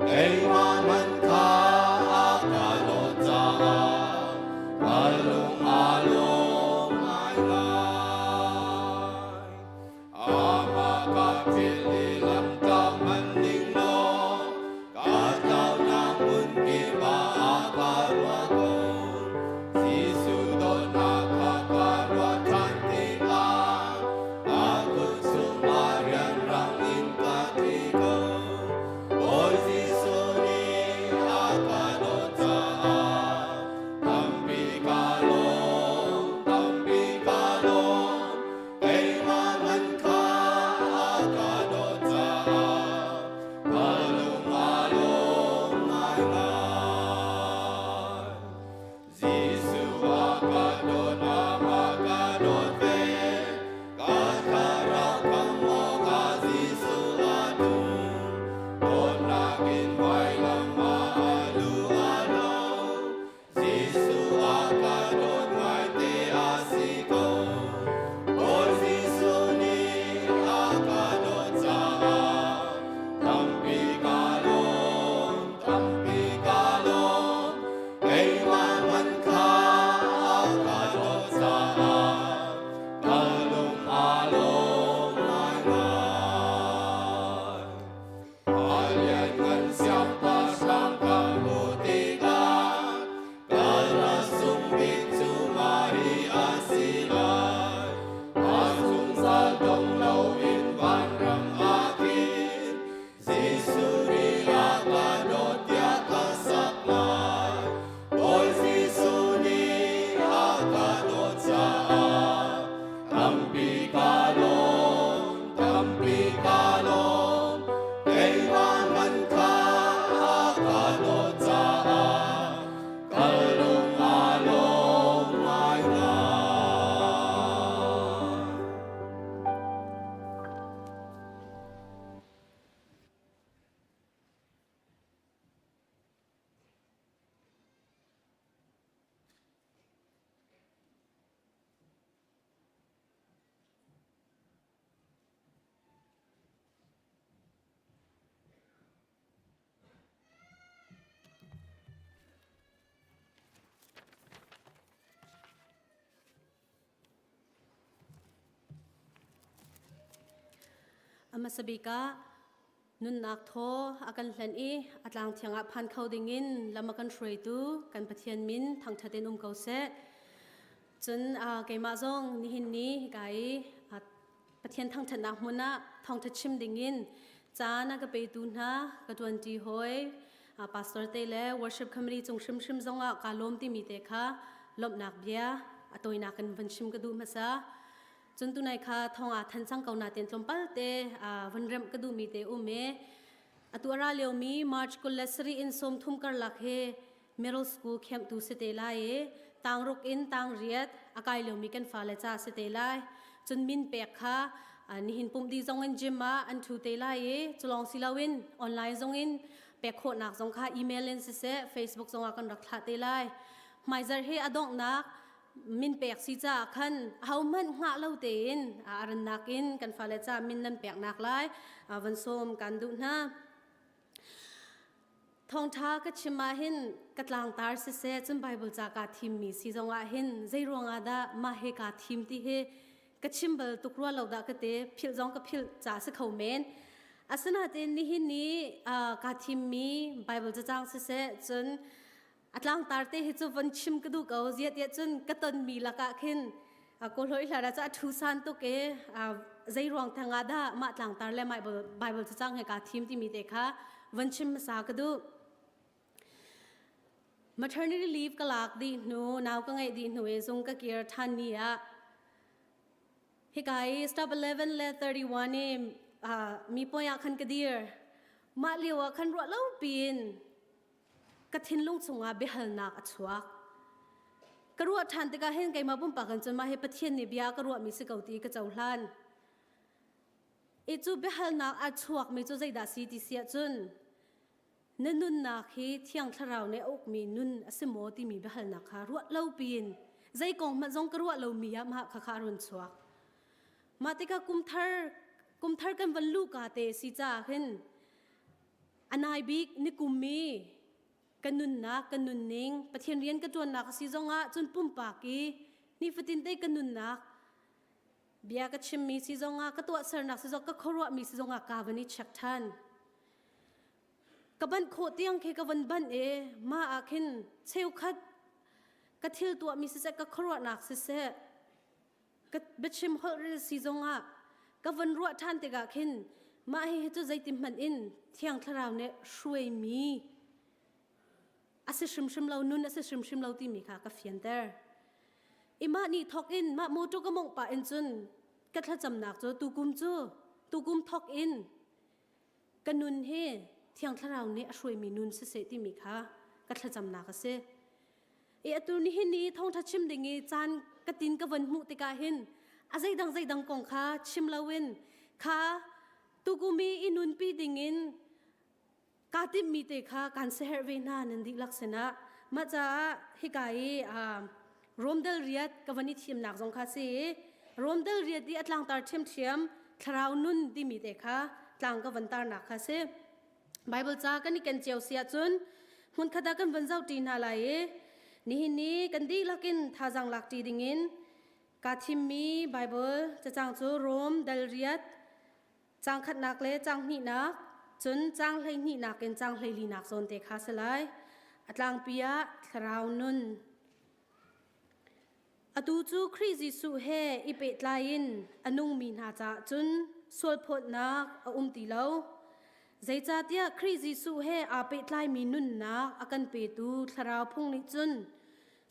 S3: keimah hmanh kha a ka dawt caah ka lung aa lawm ngaingai. Amah ka philh i lamtlang hman ning law, ka tlaunak hmun kip ah a ka ruah ko. Jesuh dawtnak kha ka ruah ṭhan tikah a kut chungah rianrang in ka tli ko. Bawi Jesuh nih a ka dawt caah tampi ka lawm, tampi ka lawm. Keimah hmanh kha a ka dawt caah ka lung aa lawm ngaingai. Jesuh a ka dawt, amah ka dawt ve. Ka thlarau khamh awkah Jesuh a tung. Dawtnak in vailam ah a lu a lo. Jesuh a ka dawt ngaite a si ko. Bawi Jesuh nih a ka dawt caah tampi ka lawm, tampi ka lawm. Keimah hmanh kha a ka dawt caah ka lung aa lawm ngaingai. A lianngan siangpahrang ka hmuh tikah ka ral sung bik cu mah hi a si lai. A zungzal dong loin vanram ah khin Jesuh nih a ka dawt tiah ka sak lai. Bawi Jesuh nih a ka dawt caah tampi ka lawm, tampi ka lawm. Keimah hmanh kha a ka dawt caah ka lung aa lawm ngaingai.
S10: A hmasa bik ah nunnak thaw a kan hlen i a tlang thiang ah phan kho dingin lam a kan hruaitu kan Pathian min thangṭhat in um ko seh. Cun keimah zong nihin ni hika i Pathian thangṭhatnak hmun ah thawngṭha chim dingin caan a ka petu hna ka ṭuanṭi hawi pastor te le worship committee cung hrimhrim zongah kaa lawm timi te kha lawmhnak bia a tawinak in van chim ka duh hmasa. Cun tunai kha thong ah than cang ko na ten tlawmpal te van remh ka duhmi te um e. Atu a ra liomi March 27 in 30 karlak hi middle school camp tu si te lai i tangruk in tangriat a kai liomi kan fale ca si te lai. Cun min pek kha nihin pumh dih zong in gym ah an thu te lai i culong si loin online zong in pek khawhnak zong kha email in siseh Facebook zong ah kan rak thlah te lai. Hmaizarh hi a donghnak min pek si caah khan ahohmanh hngah lo tein a rannak in kan fale ca min nan peknak lai van sawm kan duh hna. Thawngṭha ka chim ah hin ka tlangtar siseh cun Bible ca kaa thimmi si zongah hin zei ruangah dah mah he kaa thim ti hi ka chim bal tuk rua lo dah ka ti philh zong ka philh ca si kho men. Asinain nihin ni kaa thimmi Bible cacang siseh cun a tlangtar te hi cu von chim ka duh ko ziah tiah cun ka tonmi lakah khin. Ko hloi hla ra cha thu san tuk e zei ruang thanga da ma tlangtar le Bible cacang he ka thim timi te kha van chim hmasa ka duh. Maternity leave ka lak dih hnu nau ka ngeih dih hnu i zung ka kir ṭhan ni ah hika i stop 11 le 31 i mi point ah khan ka dir. Mah lio ah khan ruah lo piin ka thinlung chungah biahalnak a chuak. Ka ruah ṭhan tikah hin keimah pumpak in cun mah hi Pathian nih bia ka ruahmi si ko ti ka cohlan. I cu biahalnak a chuakmi cu zeidah si ti si ahcun na nunnak hi Thiang Thlarau nih a ukmi nun a si maw timi biahalnak kha ruah lo piin zei kong hmanh zong ka ruah lomi ah mah kha kha a run chuak. Mah tikah kumthar kumthar kan van luhka te si caah hin a nai bik ni kum i ka nunnak ka nunning Pathian rian ka ṭuannak a si zongah cun pumpak i nifatin te ka nunnak bia ka chimmi si zongah ka tuahsernak si zong ka khuaruahmi si zongah ka van i check ṭhan. Ka banh khawh tiang khi ka van banh i mah ah khin cheukhat ka thil tuahmi siseh ka khuaruahnak siseh ka biachim holh rel si zongah ka van ruah ṭhan tikah khin mah hi cu zeiti hmanh in Thiang Thlarau nih hruaimi a si hrimhrim lo nun a si hrimhrim lo timi kha ka fianter. I mah ni thawk in mah motor ka mongh pah in cun ka thlacamnak cu tukum cu tukum thawk in ka nun hi Thiang Thlarau nih a hruaimi nun siseh timi kha ka thlacamnak a si. I atu nihin ni thawngṭha chim ding i caan ka tin ka von hmuh tikah hin a zeidang zeidang kong kha chim loin kha tukum i i nunpi dingin kaa timhmi te kha kan siaherh ve hna nan dihlak sinah mah caah hika i Romdal riat ka van i thimnak zong kha si i Romdal riat i a tlangtar ṭhiamṭhiam thlarau nun timi te kha tlang ka van tarnak kha si. Bible ca kan i ken cio si ahcun hmunkhat ah kan van zohṭi hna lai i nihin ni kan dihlak in thazaang lakṭi dingin kaa thimmi Bible cacang cu Rom dal riat Caang khatnak le caang hnihnak, cun caang hleihnihnak in caang hleilinak zawn te kha si lai. A tlangpi ah thlarau nun. Atu cu Khrih Jesuh he i pehtlai in a nungmi hna caah cun sualphawtnak a um ti lo. Zeicahtiah Khrih Jesuh he aa pehtlaimi nunnak a kan petu thlarau phung nih cun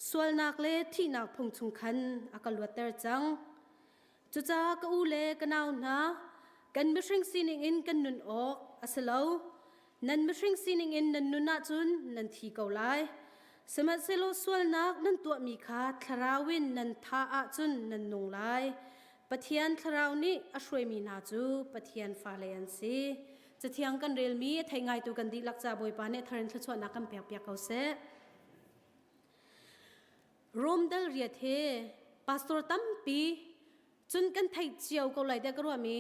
S10: sualnak le thihnak phung chung khan a ka luatter cang. Cucaah ka u le ka nau hna, kan mihring sining in kan nun awk a si lo. Nan mihring sining in nan nun ahcun nan thi ko lai. Sihmanhsehlaw sualnak nan tuahmi kha thlarau in nan thah ahcun nan nung lai. Pathian thlarau nih a hruaimi hna cu Pathian fale an si. Cathiang kan relmi a thei ngaitu kan dihlak ca Bawipa nih thar in thluachuahnak kan pekpiak ko seh. Rom dal riat he pastor tampi cun kan theih cio ko lai tiah ka ruahmi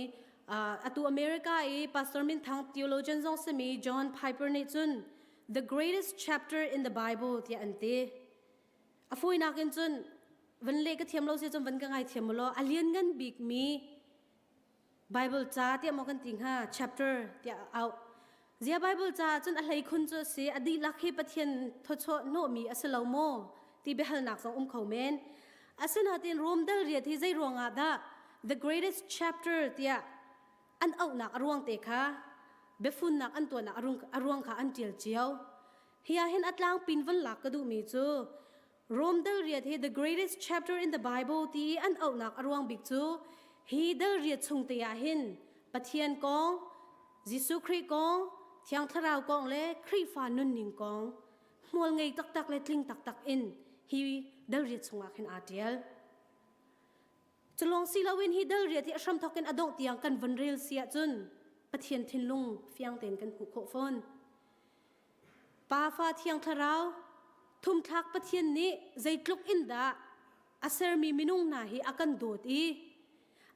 S10: atu America i pastor minthang theologian zong simi John Piper nih cun the greatest chapter in the Bible tiah an ti. A fawinak in cun van leh ka thiam lo si cun van ka ngai thiam law a lianngan bikmi Bible ca tiah maw kan ti hnga chapter tiah auh zia Bible ca cun a hlei khun cu a si a dihlak hi Pathian thawchuah hnawhmi a si lo maw ti biahalnak zong um kho men asinain Rom dal riat hi zei ruangah dah the greatest chapter tiah an auhnak a ruang te kha biafunnak an tuahnak a ruang kha an tial cio hi ah hin a tlangpin van lak ka duhmi cu Rom dal riat hi the greatest chapter in the Bible ti i an auhnak a ruang bik cu hi dal riat chung te ah hin Pathian kong, Jesuh Khrih kong, Thiang Thlarau kong le Khrihfa nunning kong hmual ngei taktak le tling taktak in hi dal riat chungah khin aa ṭial. Culawng si loin hi dal riat hi a hramthawk in a dongh tiang kan von rel si ahcun Pathian thinlung fiang tein kan hmuh khawh fawn. Pa Fa Thiang Thlarau thumthlak Pathian nih zeitluk in dah a sermi minung hna hi a kan dawt i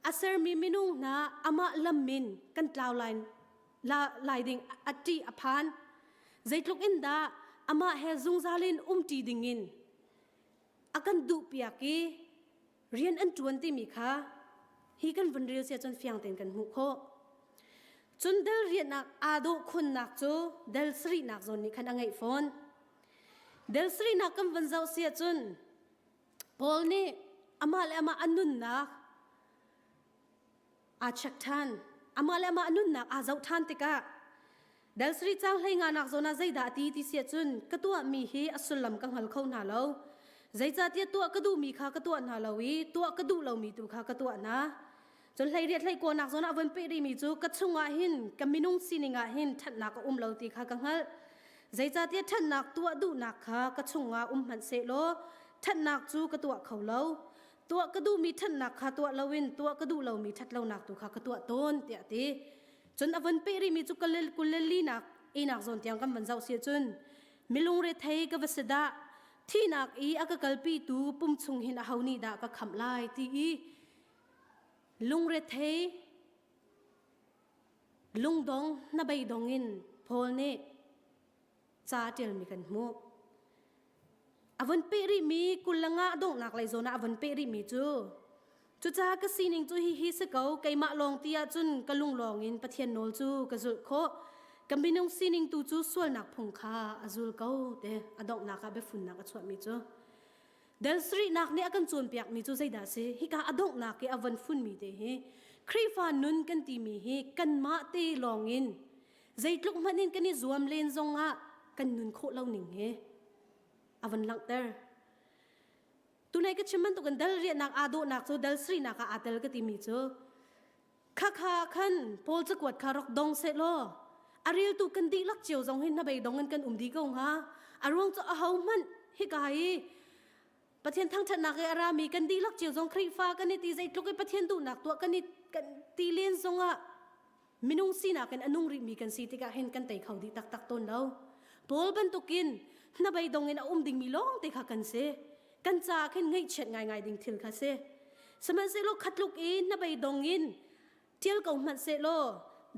S10: a sermi minung hna amah lam in kan tlau lai, la, lai ding a ṭih a phan. Zeitluk in dah amah he zungzal in umṭi dingin a kan duhpiak i rian an ṭuan timi kha hi kan vun rel sia cun fiang tein kan hmuh khawh. Cun dal riahnak aa dawh khunnak cu dal sarihnak zawn nih khan a ngeih fawn. Dal sarihnak kan vun zoh si ahcun Paul nih. amah le amah a nunnak aa check ṭhan. Amah le amah a nunnak aa zoh ṭhan tikah dal sarih caang hlei nganak zawn ah zeidah a ti ti si ahcun ka tuahmi hi a sullam ka hngal kho hna lo. Zeicahtiah tuah ka duhmi kha ka tuah hna lo i tuah ka duh lomi tu kha ka tuah hna. Cun hleiriat hleikuanak zawn ah a von peh rihmi cu ka chungah hin ka minung sining ah hin ṭhatnak a um lo ti kha ka hngalh. Zeicahtiah ṭhatnak tuah duhnak kha ka chungah um hmanh sehlaw ṭhatnak cu ka tuah kho lo. Tuah ka duhmi ṭhatnak kha tuah loin tuah ka duh lomi ṭhatlonak tu kha ka tuah tawn tiah a ti. Cun a von peh rihmi cu kulelinak inak zawn tiang kan van zoh si ahcun milung rethei ka va si dah thihnak i a ka kalpitu pum chung hin aho nih dah ka khamh lai ti i Lungrethei, lungdong, hnabeidong in Paul nih ca a ṭialmi kan hmuh. A von peh rihmi 25 donghnak lei zawn ah a von peh rihmi cu cucaah ka sining cu hihi si ko keimah lawng ti ahcun ka lung lawng in Pathian nawl cu ka zulh khawh ka minung sining tu cu sualnak phung kha a zul ko te a donghnak ah biafunnak a chuahmi cu Dal sarihnak nih a kan cawnpiakmi cu zeidah a si? Hika a donghnak i a von funmi te hi Khrihfa nun kan timi hi kanmah te lawngin zeitluk hmanh in kan i zuam len zongah kan nun khawh lo ning hi a von langhter. Tunai ka chim bantukin dal riahnak aa dawhnak cu dal sarihnak ah aa tel ka timi cu Khakha khan Paul cakuat kha rak dong sehlaw a reltu kan dihlak cio zong hi hnabei dong in kan um dih ko hnga. A ruang cu aho hmanh hika hi Pathian thangṭhatnak i a rami kan dihlak cio zong Khrihfa kan i ti zeitluk i Pathian duhnak tuah kan i kan ti len zongah minung sinak in a nung rihmi kan si tikah hin kan tei kho dih taktak tawn lo. Paul bantukin hnabei dong in a um dingmi lawng te kha kan si. Kan caah khin ngaihchiat ngaingai ding thil kha si. Sihmanhsehlaw khatluk i hnabei dong in ṭial ko hmanh sehlaw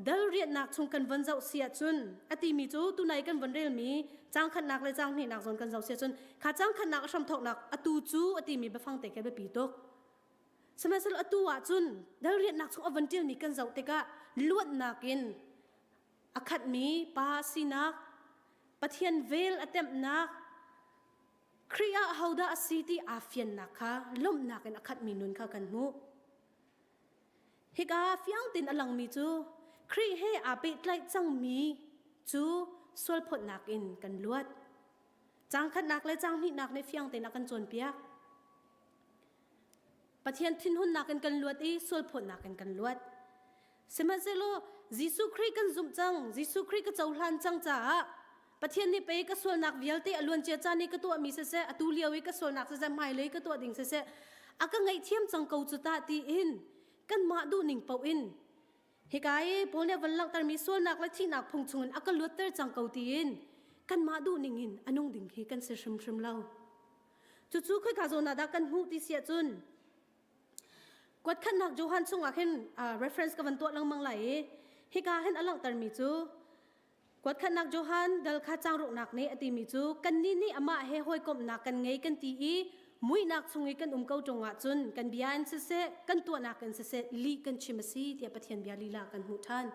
S10: dal rianhnak chung kan von zoh si ahcun a timi cu tunai kan von relmi caang khatnak le caang hnihnak zawn kan zoh si ahcun kha caang khatnak a hramthawknak atu cu a timi biafang te khi biapi tuk. Sihmanhsehlaw atu ahcun dal rianhnak chung a von ṭialmi kan zoh tikah luatnak in a khatmi pa sinak Pathian vel a temhnak Khrih ah ahodah a si ti aa fiannak kha lawmhnak in a khatmi nun kha kan hmuh. Hika fiang tein a langmi cu Khrih he aa pehtlaih cangmi cu sualphawtnak in kan luat. Caang khatnak le caang hnihnak nih fiang tein a kan cawnpiak. Pathian thinhunnak in kan luat i sualphawtnak in kan luat. Sihmanhsehlaw Jesuh Khrih kan zumh cang, Jesuh Khrih ka cohlan cang caah Pathian nih pei ka sualnak vialte a luancia caan i ka tuahmi siseh, atu lio i ka sualnak siseh, hmailei ka tuah ding siseh, a ka ngaihthiam cang ko cu tah tiin kanmah duhning paoh in hika i Paul nih a van langhtermi sualnak le thihnak phung chungin a ka luatter cang ko tiin kanmah duhning in a nung ding hi kan si hrimhrim lo. Cucu khoika zawn ah dah kan hmuh ti si ahcun Kuatkhatnak Johan chungah khin reference ka van tuah lengmang lai i hika hin a langhtermi cu kuatkhatnak Johan dal kha changruknak nih a timi cu kannih nih amah he hawikomhnak kan ngei kan ti i muihnak chung i kan um ko ṭung ahcun kan bia in siseh kan tuahnak in siseh lih kan chim a si tiah Pathian bia lila kan hmuh ṭhan.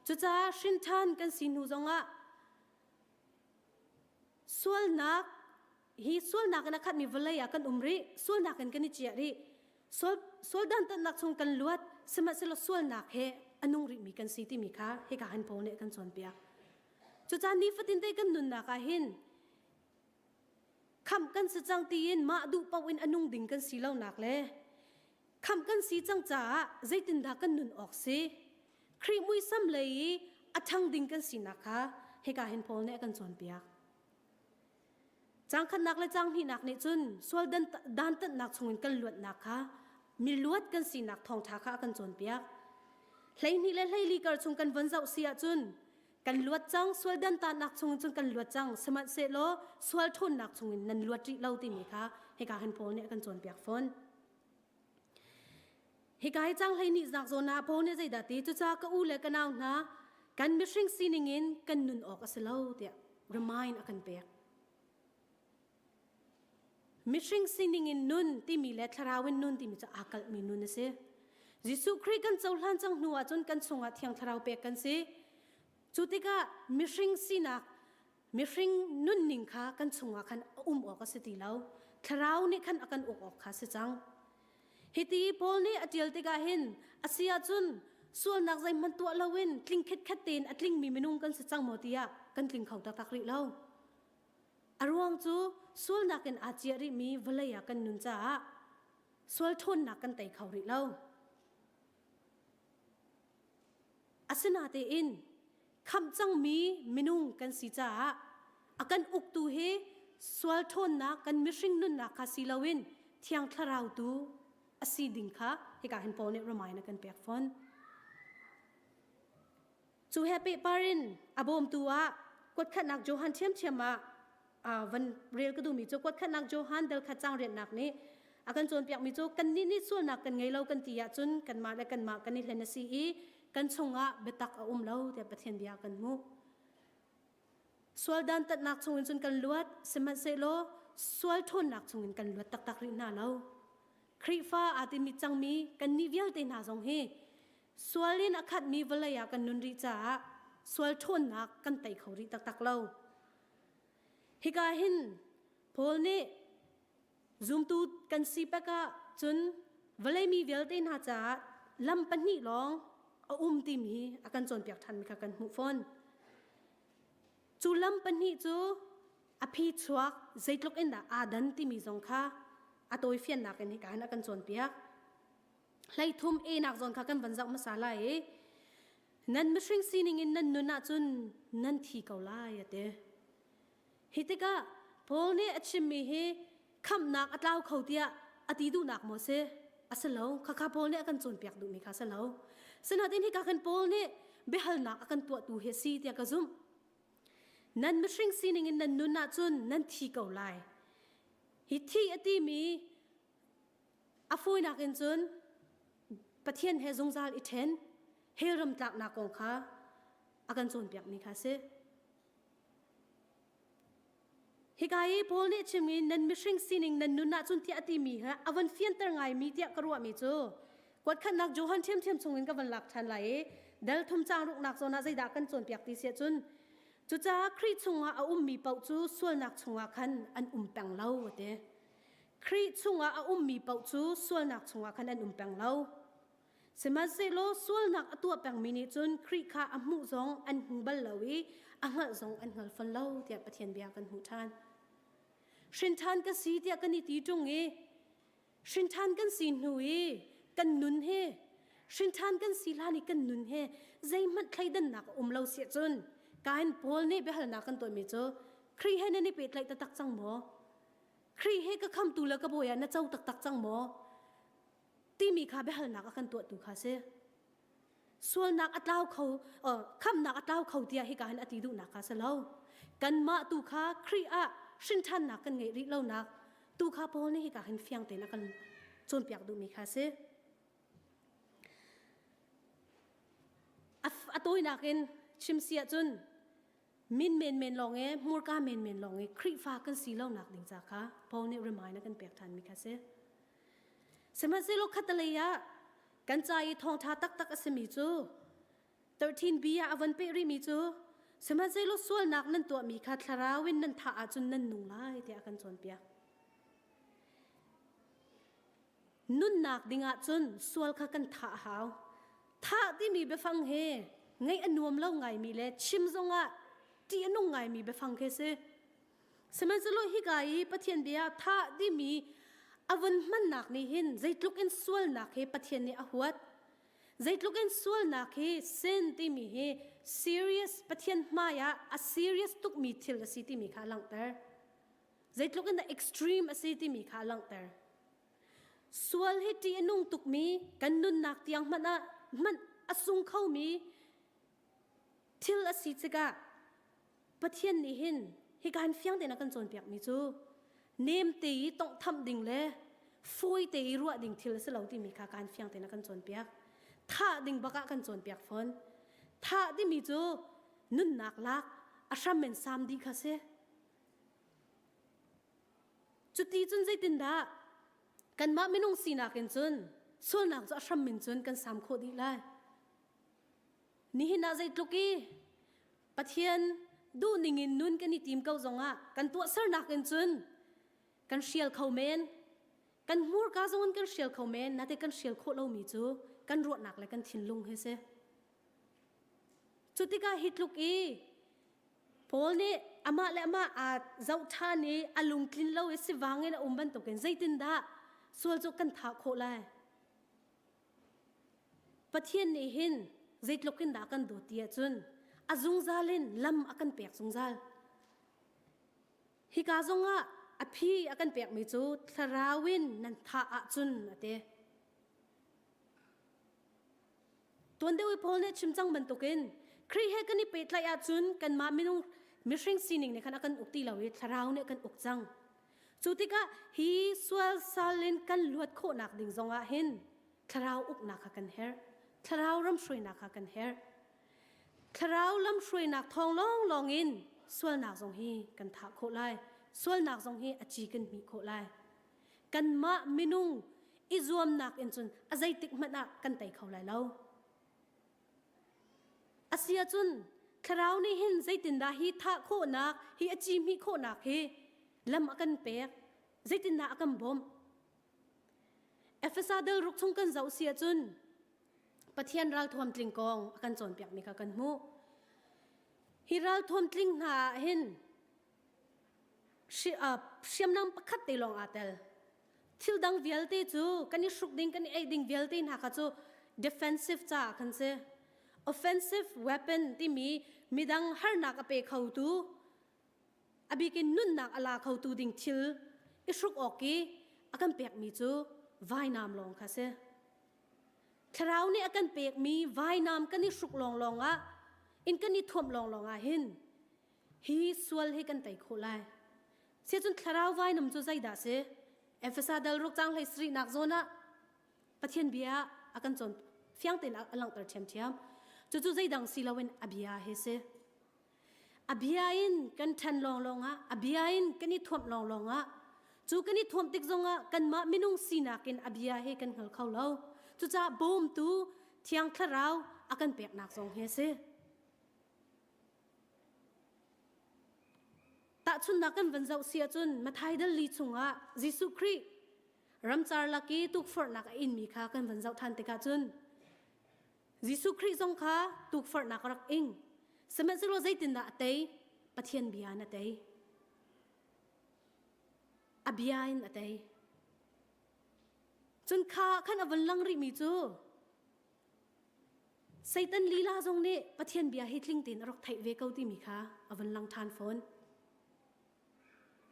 S10: Cucaah hrin ṭhan kan si hnu zongah sualnak hi sualnak in a khatmi vawlei ah kan um rih sualnak in kan i ciah rih sual sual dantatnak chung kan luat sihmanhsehlaw sualnak he a nung rihmi kan si timi kha hika hin Paul nih a kan cawnpiak cucaah nifatin te kan nunnak ah hin khamh kan si cang tiin mah duh paoh in a nung ding kan si lonak le khamh kan si cang caah zeitindah kan nun awk si Khrih muisam lei i a ṭhang ding kan sinak kha hika hin Paul nih a kan cawnpiak Caang khatnak le caang hnihnak nih cun sual dantatnak chungin kan luatnak kha miluat kan sinak thawngṭha kha a kan cawnpiak. 12 le 14 kar chung kan von zoh si ahcun kan luat cang sual dantatnak chungin cun kan luat cang sihmanhsehlaw sual ṭhawnnak chungin nan luat rih lo timi kha hika hin Paul nih a kan cawnpiak fawn. Hika hi cang 12 zak zawn ah Paul nih zeidah ti cucaah ka u le ka nau hna kan mihring sining in kan nun awk a si lo tiah remind a kan pek. Mihring sining in nun timi le thlarau in nun timi cu aa kalhmi nun a si. Jesuh Khrih kan cohlan cang hnu ahcun kan chungah Thiang Thlarau pek kan si. Cu tikah mihring sinak mihring nunning kha kan chungah khan a um awk a si ti lo. Thlarau nih khan a kan uk awk kha si cang. Hiti Paul nih a ṭial tikah hin a si ahcun sualnak zeihmanh tuah loin tling khitkhet tein a tlingmi minung kan si cang maw tiah kan tling kho taktak rih lo. A ruang cu sualnak in aa ciah rihmi vawlei ah kan nun caah sual ṭhawnnak kan tei kho rih lo. Asinatein khamh cangmi minung kan si caah a kan uktu hi sual ṭhawnnak kan mihring nunnak kha si loin Thiang Thlarau tu a si ding kha hika hin Paul nih remind a kan pek fawn. Cu he pehpar in a bawmtu ah kuatkhatnak Johan ṭhiamṭhiam ah van rel ka duhmi cu kuatkhatnak Johan dal khat cang riannak nih a kan cawnpiakmi cu kannih nih sualnak kan ngei lo kan ti ahcun kanmah le kanmah kan i hlen a si i kan chungah biatak a um lo tiah Pathian bia kan hmuh. Sual dantatnak chungin cun kan luat, sihmanhsehlaw sual ṭhawnnak chungin kan luat taktak rih hna lo. Khrihfa aa timi cangmi kannih vialte hna zong hi sual in a khatmi vawlei ah kan nun rih caah sual ṭhawnnak kan tei kho rih taktak lo. Hika hin Paul nih zumtu kan si pek ah cun vawlei mi vialte hna caah lam pahnih lawng a um timi a kan cawnpiak ṭhanmi kha kan hmuh fawn. Cu lam pahnih cu a phi chuak zeitluk in dah aa dan timi zong kha a tawifiannak in hika hin a kan cawnpiak. Hleithum e nak zawn kha kan van zoh hmasa lai i nan mihring sining in nan nun ahcun nan thi ko lai a ti. Hi tikah Paul nih a chimmi hi khamhnak a tlau kho tiah a ti duhnak maw si? A si lo. Khakha Paul nih a kan cawnpiak duhmi kha a si lo. Sinain hika khan Paul nih biahalnak a kan tuahtu hi a si tiah ka zumh. Nan mihring sining in nan nun ahcun nan thi ko lai. Hi thi a timi A fawinak in cun Pathian he zungzal i ṭhen, hell ram tlaknak kong kha a kan cawnpiakmi kha a si. Hika i Paul nih chim i nan mihring sining nan nun ahcun tiah a timi he a van fianter ngaimi tiah ka ruahmi cu kuatkhatnak Johan ṭhiamṭhiam chungin ka van lak ṭhan lai i dal thum caang ruknak zawn ah zeidah kan cawnpiak ti si ahcun cucaah Khrih chungah a ummi paoh cu sualnak chungah khan an um peng lo a ti. Khrih chungah a ummi paoh cu sualnak chungah khan an um peng lo. Sihmanhsehlaw sualnak a tuah pengmi nih cun Khrih kha a hmuh zong an hmu bal lo i a hngalh zong an hngal fawn lo tiah Pathian bia kan hmuh ṭhan. Hrinṭhan ka si tiah kan i ti ṭung i hrinṭhan kan si hnu i kan nun hi hrinṭhan kan si hlan i kan nun hi zeihmanh thleidannak a um lo siah cun kain Paul nih biahalnak kan tuahmi cu Khrih he nan i pehtlaih taktak cang maw? Khrih he ka khamtu le ka bawi ah na co taktak cang maw? Timi kha biahalnak a kan tuahtu kha si. Sualnak a tlau kho, uh, khamnak a tlau kho tiah hika hin a ti duhnak kha si lo. Kanmah tu kha Khrih ah hrinṭhannak kan ngeih rih lonak tu kha Paul nih hika hin fiang tein a kan cawnpiak duhmi kha si. A tawinak in chim si ahcun min menmen lawng e hmurka menmen lawng i Khrihfa kan si lonak ding ca kha Paul nih remind a kan pek ṭhanmi kha si. Sihmanhsehlaw khatalei ah kan ca i thawngṭha taktak a simi cu 13b ah a von peh rihmi cu sihmanhsehlaw sualnak nan tuahmi kha thlarau in nan thah ahcun nan nung lai tiah a kan cawnpiak. Nunnak dingah cun sual kha kan thah a hau. Thah timi biafang hi ngaih a nuam lo ngaimi le chim zongah ṭih a nung ngaimi biafang khi si. Sihmanhsehlaw hika i Pathian bia thah timi a vun hmannak nih hin zeitluk in sualnak hi Pathian nih a huat. Zeitluk in sualnak hi sin timi hi serious Pathian hmai ah a serious tukmi thil a si timi kha a langhter. Zeitluk in dah extreme a si timi kha a langhter. Sual hi ṭih a nung tukmi kan nunnak tiang hmanh ah hmanh a sung khomi thil a si tikah Pathian nih hin hika hin fiang tein a kan cawnpiakmi cu nem te i tonghtham ding le fawi te i ruah ding thil a si lo timi kha kaan fiang tein a kan cawnpiak. Thah ding bak ah kan cawnpiak fawn. Thah timi cu nunnak lak a hram in sam dih kha si. Cuti cun zeitindah kanmah minung sinak in cun sualnak cu a hram in cun kan sam khawh dih lai. Nihin ah zeitluk i Pathian duhning in nun kan i tim ko zongah kan tuahsernak in cun. Kan hrial kho men. Kan hmurka zong in kan hrial kho men, nate kan hrial khawh lomi cu kan ruahnak le kan thinlung hi si. Cu tikah hi tluk i Paul nih amah le amah aa zoh ṭhan i a lungtlin lo i sivang in a um bantukin zeitindah sual cu kan thah khawh lai? Pathian nih hin zeitluk in dah kan dawt ti ahcun a zungzal in lam a kan pek zungzal. Hika zongah a phi a kan pekmi cu thlarau in nan thah ahcun a ti. Tuan deuh i Paul nih chim cang bantukin Khrih he kan i pehtlaih ahcun kanmah minung mihring sining nih khan a kan uk ti lo i thlarau nih a kan uk cang. Cu tikah hi sual sal in kan luat khawhnak ding zongah hin thlarau uknak kha kan herh. Thlarau ramhruainak kha kan herh. Thlarau lamhruainak thawng lawnglawng in sualnak zong hi kan thah khawh lai. Sualnak zong hi a ci kan hmih khawh lai. Kanmah minung i zuamnak in cun a zeitik hmanh ah kan tei kho lai lo. Asi ahcun thlarau nih hin zeitindah hi thah khawhnak, hi a ci hmih khawhnak hi lam a kan pek, zeitindah a kan bawmh. Efesa dal ruk chung kan zoh si ahcun Pathian ralthuam tling kong a kan cawnpiakmi kha kan hmuh. Hi ralthuam tling hna ah hin hriamnam pakhat te lawng aa tel. Thil dang vialte cu kan i hruk ding, kan i ei ding vialte hna kha cu defensive caah kan si. Offensive weapon timi midang harnak a pe khotu, a bikin nunnak a la khotu ding thil i hruk awk i a kan pekmi cu vainam lawng kha si. Thlarau nih a kan pekmi vainam kan i hruk lawnglawng ah, in kan i thuamh lawnglawng ah hin hi sual hi kan tei khawh lai. Sicun thlarau vainam cu zeidah si? Efesa dal ruk cang hlei sarihnak zawn ah Pathian bia a kan cawn fiang tein a langhter ṭhiamṭhiam. Cucu zeidang si loin a bia hi si. A bia in kan ṭhen lawnglawng ah, a bia in kan i thuamh lawnglawng ah, cu kan i thuamh tik zongah kanmah minung sinak in a bia hi kan hngal kho lo. Cucaah bawmtu Thiang Thlarau a kan peknak zong hi a si. Tahchunhnak kan van zoh si ahcun Matthai dal li chungah Jesuh Khrih ramcar lak i tukforhnak a inmi kha kan van zoh ṭhan tikah cun Jesuh Khrih zong kha tukforhnak a rak ing. Sihmanhsehlaw zeitindah a tei? Pathian bia in a tei. A bia in a tei. Cun kha khan a vun lang rihmi cu Satan lila zong nih Pathian bia hi tling tein a rak theih ve ko timi kha a vun lang ṭhan fawn.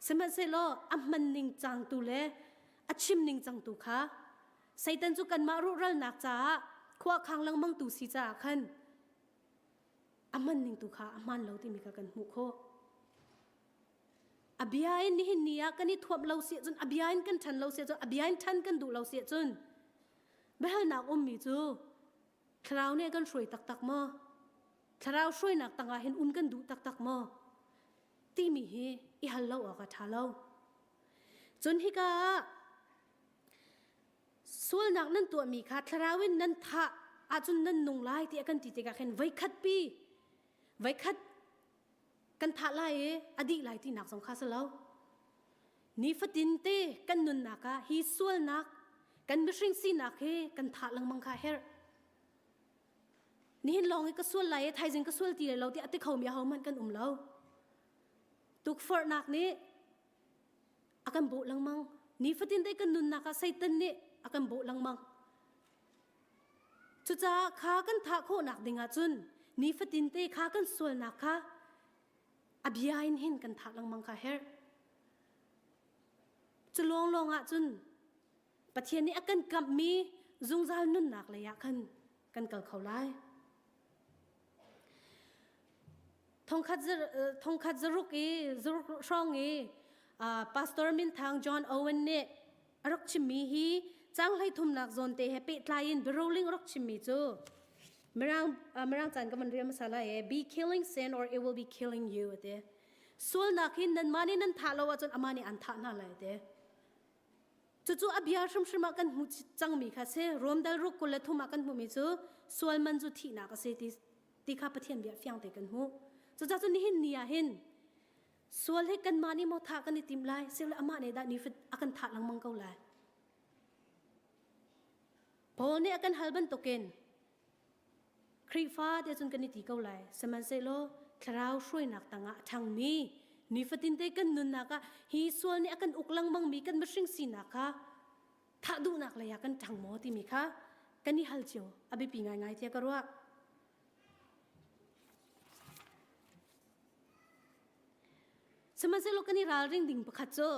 S10: Sihmanhsehlaw a hman ning cangtu le a chim ning cangtu kha Satan cu kanmah ruhralnak caah khua khang lengmang tu si caah khan a hman ning tu kha a hmaan lo timi kha kan hmuh khawh. A bia in nihin ni ah kan i thuamh lo si ahcun a bia in kan ṭhan lo si ahcun a bia in ṭhan kan duh lo si ahcun biahalnak ummi cu thlarau nih a kan hruai taktak maw? Thlarau hruainak tangah hin um kan duh taktak maw? Timi hi i hal lo awk a ṭha lo. Cun hika ah sualnak nan tuahmi kha thlarau in nan thah ahcun nan nung lai ti a kan ti tikah khin voikhat pi voikhat kan thah lai i a dih lai tinak zong kha si lo. Nifatin te kan nunnak ah hi sualnak kan mihring sinak hi kan thah lengmang kha herh. Nihin lawng i ka sual lai i thaizing ka sual ti lai lo tiah a ti khomi ahohmanh kan um lo. Tukforhnak nih a kan bawh lengmang. Nifatin te kan nunnak ah Satan nih a kan bawh lengmang. Cucaah kha kan thah khawhnak ding ahcun nifatin te kha kan sualnak kha a bia in hin kan thah lengmang kha herh. Cu lawnglawng ahcun Pathian nih a kan kamhmi zungzal nunnak lei ah khan kan kal kho lai. Thongkhat thongkhat zaruk i zaruk hrawng i Pastor minthang John Owen nih a rak chimmi hi cang hlei thumnak zawn te he pehtlai in biaroling a rak chimmi cu Mirang Mirang caan ka van rel hmasa lai e be killing sin or it will be killing you ati sualnak hi nanmah nih nan thah lo ahcun amah nih an thah hna lai ati Cucu a bia hrimhrim ah kan hmuh cangmi kha si. Rom dal ruk 23 ah kan hmuhmi cu sual man cu thihnak a si ti, ti kha Pathian bia fiang te kan hmuh. Cucaah cun nihin ni ah hin. Sual hi kanmah nih maw thah kan i tim lai, sile amah nih dah nifat a kan thah lengmang ko lai. Paul nih a kan hal bantukin Khrihfa te cun kan i ti ko lai. Sihmanhsehlaw thlarau hruainak tangah a ṭhangmi nifatin te kan nunnak ah hi sual nih a kan uk lengmangmi kan mihring sinak kha thah duhnak lei ah kan ṭhang maw timi kha kan i hal cio a biapi ngaingai tiah ka ruah. Sihmanhsehlaw kan i ralring ding pakhat cu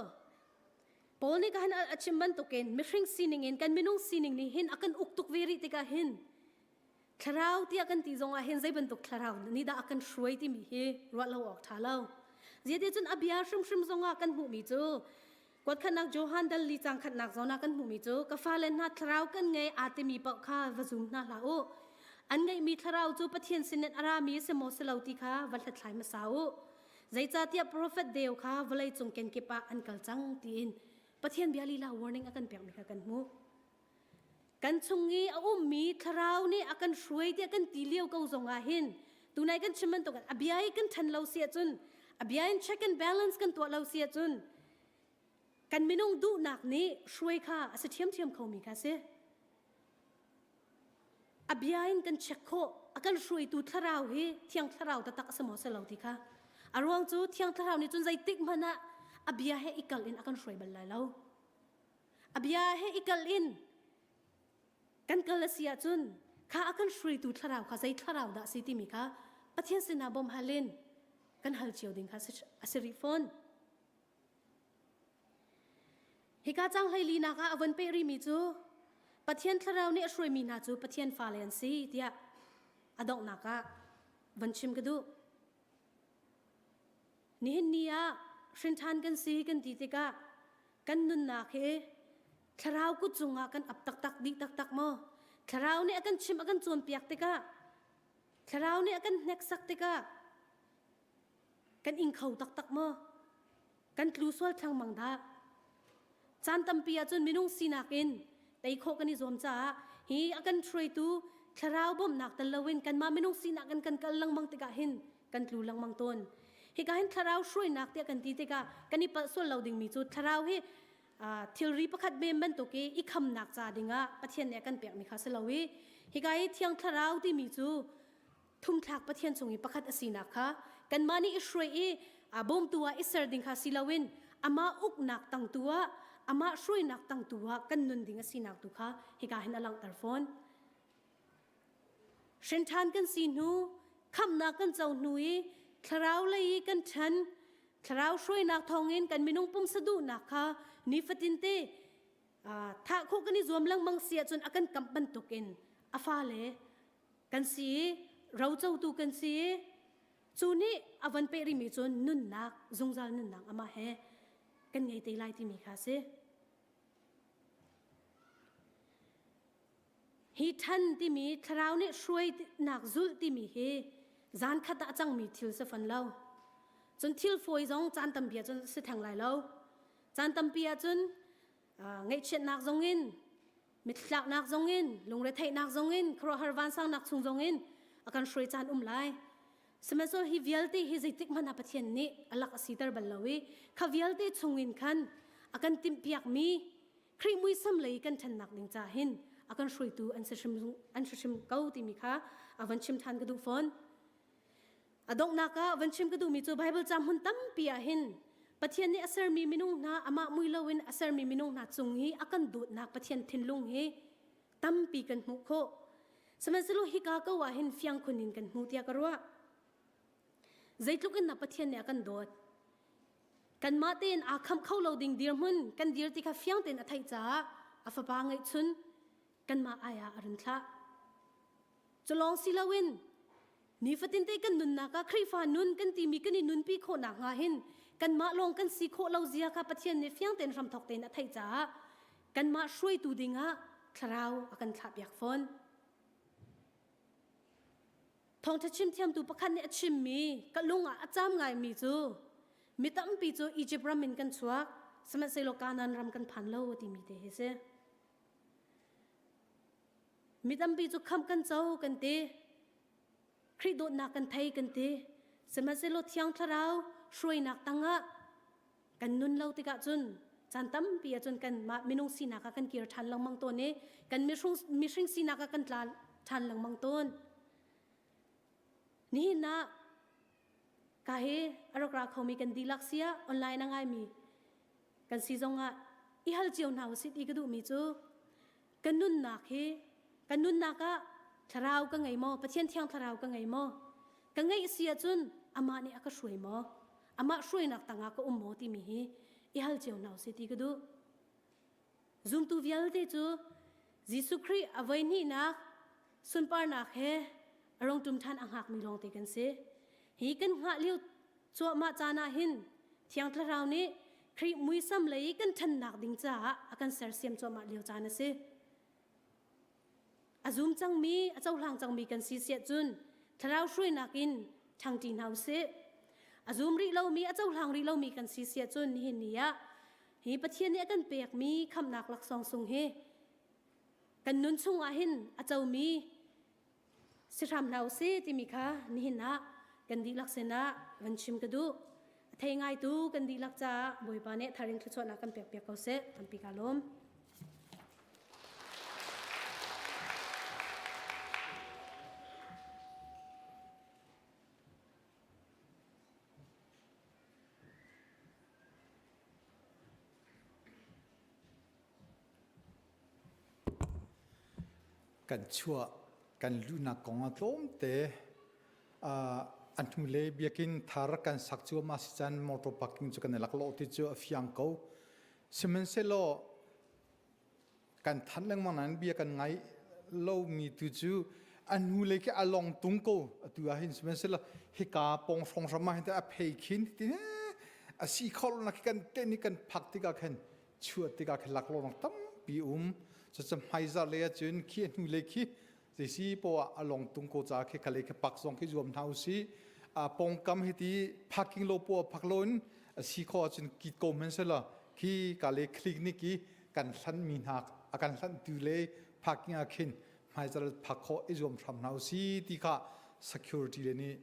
S10: Paul nih kahan a chim bantukin mihring sining in kan minung sining nih hin a kan uk tuk ve rih tikah hin thlarau tiah kan ti zongah hin zei bantuk thlarau nih dah a kan hruai timi hi ruah lo awk ṭha lo. Zeiti cun a bia hrimhrim zongah kan hmuhmi cu Kuatkhatnak Johan dal li cang khatnak zawn ah kan hmuhmi cu ka fale hna thlarau kan ngei aa timi paoh kha va zum hna hlah u. An ngeihmi thlarau cu Pathian sinin a rami a si maw si lo ti kha va hlathlai hmasa u. Zeicahtiah profet deu kha vawlei cung kenkip ah an kal cang tiin Pathian bia lila warning a kan pekmi kha kan hmuh. Kan chung i a ummi thlarau nih a kan hruai tiah kan ti lio ko zong ah hin tunai kan chim bantuk a bia i kan ṭhan lo si ahcun a bia in check and balance kan tuah lo si ahcun kan minung duhnak nih hruai kha a si ṭhiamṭhiam khomi kha si. A bia in kan check khawh a kan hruaitu thlarau hi thiang thlarau taktak a si maw si lo ti kha a ruang cu thiang thlarau nih cun zeitik hmanh ah a bia he i kal in a kan hruai bal lai lo. A bia he i kal in kan kal a si ahcun kha a kan hruaitu thlarau kha zei thlarau dah a si timi kha Pathian sinah bawm hal in kan hal cio ding kha a si rih fawn. Hika cang hleilinak ah a von peh rihmi cu Pathian thlarau nih a hruaimi hna cu Pathian fale an si tiah a donghnak ah von chim ka duh. Nihin ni ah hrinṭhan kan si kan ti tikah kan nunnak hi thlarau kut cungah kan ap taktak dih taktak maw? Thlarau nih a kan chimh a kan cawnpiak tikah thlarau nih a kan hneksak tikah kan ing kho taktak maw? Kan tlu sual thengmang dah? Caan tampi ahcun minung sinak in tei khawh kan i zuam caah hi a kan hruaitu thlarau bawmhnak tel loin kanmah minung sinak in kan kal lengmang tikah hin kan tlu lengmang tawn. Hika hin thlarau hruainak tiah kan ti tikah kan i palh sual lo dingmi cu thlarau hi thilri pakhat men bantuk i i khamnak ca dingah Pathian nih a kan pekmi kha si lo i hika i thiang thlarau timi cu thumthlak Pathian chung i pakhat a sinak kha kanmah nih i hruai i bawmtu ah i ser ding kha si loin amah uknak tangtu ah amah hruainak tangtu ah kan nun ding a sinak tu kha hika hin a langhter fawn. Hrinṭhan kan si hnu, khamhnak kan co hnu i thlarau lei i kan ṭhan, thlarau hruainak thawngin kan minung pumsa duhnak kha nifatinte thah khawh kan i zuam lengmang si ahcun a kan kamh bantukin a fale kan si i rocotu kan si i cu nih a van peh rihmi cu nunnak zungzal nunnak amah he kan ngei te lai timi kha a si. Hi ṭhan timi thlarau nih hruainak zulh timi hi zan khat ah a cangmi thil si fawn lo. Cun thil fawi zong caan tampi ahcun si theng lai lo. Caan tampi ahcun ngaihchiatnak zongin mittlaknak zongin lungretheihnak zongin khuaruahhar vansangnak chung zongin a kan hruai caan um lai. Sihmanhsehlaw hi vialte hi zeitik hmanh ah Pathian nih a lak a siter bal lo i kha vialte chungin khan a kan timhpiakmi Khrih muisam lei kan ṭhennak ding ca hin a kan hruaitu an si hrim an si hrim ko timi kha a van chim ṭhan ka duh fawn. A donghnak ah van chim ka duhmi cu Bible ca hmun tampi ah hin Pathian nih a sermi minung hna amah mui loin a sermi minung hna cung i a kan dawtnak Pathian thinlung hi tampi kan hmuh khawh. Sihmanhsehlaw hika ko ah hin fiang khun in kan hmu tiah ka ruah. Zeitluk in dah Pathian nih a kan dawt. Kanmah tein aa khamh kho lo ding dirhmun kan dir ti kha fiang tein a theih caah a fapa ngeihchun kanmah ai ah a run thlah. Cu lawng si loin nifatin te kan nunnak ah Khrihfa nun kan timi kan i nunpi khawh nakhnga hin kanmah lawng kan si khawh lo zia kha Pathian nih fiang tein hramthawk tein a theih caah kanmah hruaitu dingah thlarau a kan thlahpiak fawn. Thawngṭha chim thiamtu pakhat nih a chimmi ka lung ah a caam ngaimi cu mi tampi cu Egypt ram in kan chuak sihmanhsehlaw Kanaan ram kan phan lo timi te hi si. Mi tampi cu khamh kan co kan ti. Khrih dawtnak kan thei kan ti. Sihmanhsehlaw Thiang Thlarau hruainak tangah kan nun lo tikah cun caan tampi ahcun kan mah minung sinak ah kan kir ṭhan lengmang tawn i kan mihring sinak ah kan tla ṭhan lengmang tawn. Nihin ah ka hi a rak ra khomi kan dihlak siah online a ngaimi kan si zongah i hal cio hna usih ti ka duhmi cu kan nunnak hi kan nunnak ah thlarau ka ngei maw Pathian thiang thlarau ka ngei maw ka ngeih si ahcun amah nih a ka hruai maw amah hruainak tangah ka um maw timi hi i hal cio hna usih ti ka duh zumtu vialte cu Jesuh Khrih a voi hnihnak sunparnak he a rung ṭum ṭhan a hngakmi lawngte kan si. Hi kan hngah lio cuahmah caan ah hin Thiang Thlarau nih Khrih muisam lei kan ṭhannak ding caah a kan sersiam cuahmah lio caan a si. A zum cangmi, a cohlang cangmi kan si siah cun Thlarau hruainak in ṭhangṭi hna usih. A zum rih lomi, a cohlang rih lomi kan si siah cun nihin ni ah hi Pathian nih a kan pekmi khamhnak laksawng sung hi kan nun chungah hin a comi si hram hna usih timi kha nihin ah kan dihlak sinah van chim ka duh. A thei ngaitu kan dihlak caah Bawipa nih tharin thluachuahnak kan pek piak ko seh. Tampi ka lawm.
S5: Kan chuah kan luhnak kong ah tlawmte a hnulei biakinn thar kan sak cuahmah si caan motor parking cu kan i laklawh ti cu a fiang ko. Sihmanhsehlaw kan thanh lengmang nain bia kan ngai lomi tu cu a hnulei khi a long tung ko atu ah hin sihmanhsehlaw hika pawng hrawng hram ah hin a phei khin ti a si kho lo nak khi kan ten i kan phak tikah khan chuah tikah khan laklawnak tampi um cucu hmaizarh lei ahcun khi a hnulei khi zeisi poah a long tung ko ca khi khalei khi pak zong khi zuam hna usih a pongkam hi ti parking lo poah phak lo in a si kho ahcun kit ko hmanh sela khi ka le clinic i kan hlan mi hna a kan hlan tu le parking ah khin hmaizarh phak khawh i zuam hram hna usih ti kha security le nih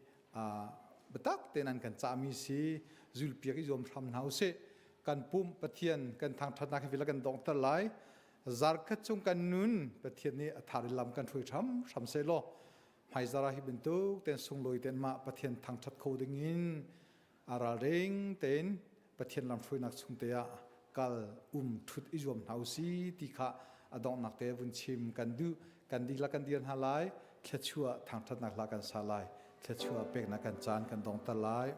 S5: biatak tein an kan cahmi si zulpiak i zuam hram hna usih kan pumh Pathian kan thangṭhatnak hi vila kan donghter lai zarkhat chung kan nun Pathian nih a thar in lam kan hruai hram hram seh law hmaizara hi bantuk ten sunglawi ten mah Pathian thangṭhat kho ding in a ralring tein Pathian lam hruainak chung te ah kal um ṭhut i zuam hna usi ti kha a donghnak te vun chim kan duh kan dihlak kan dir hna lai thluachuah thangṭhatnak hla kan sa lai thluachuah peknak kan caan kan dongter lai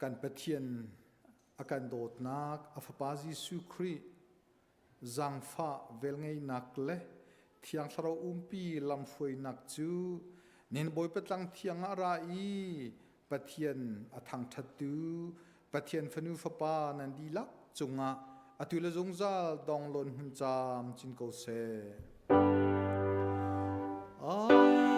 S5: Kan Pathian a kan dawtnak a Fapa Jesuh Khrih zaangfah velngeihnak le Thiang Thlarau umpi lamhruainak cu nin Bawipa tlang thiang ah ra i Pathian a thangṭhattu Pathian fanu fapa nan dihlak cungah atu le zungzal donglawn hmun caam cin ko seh. Amen.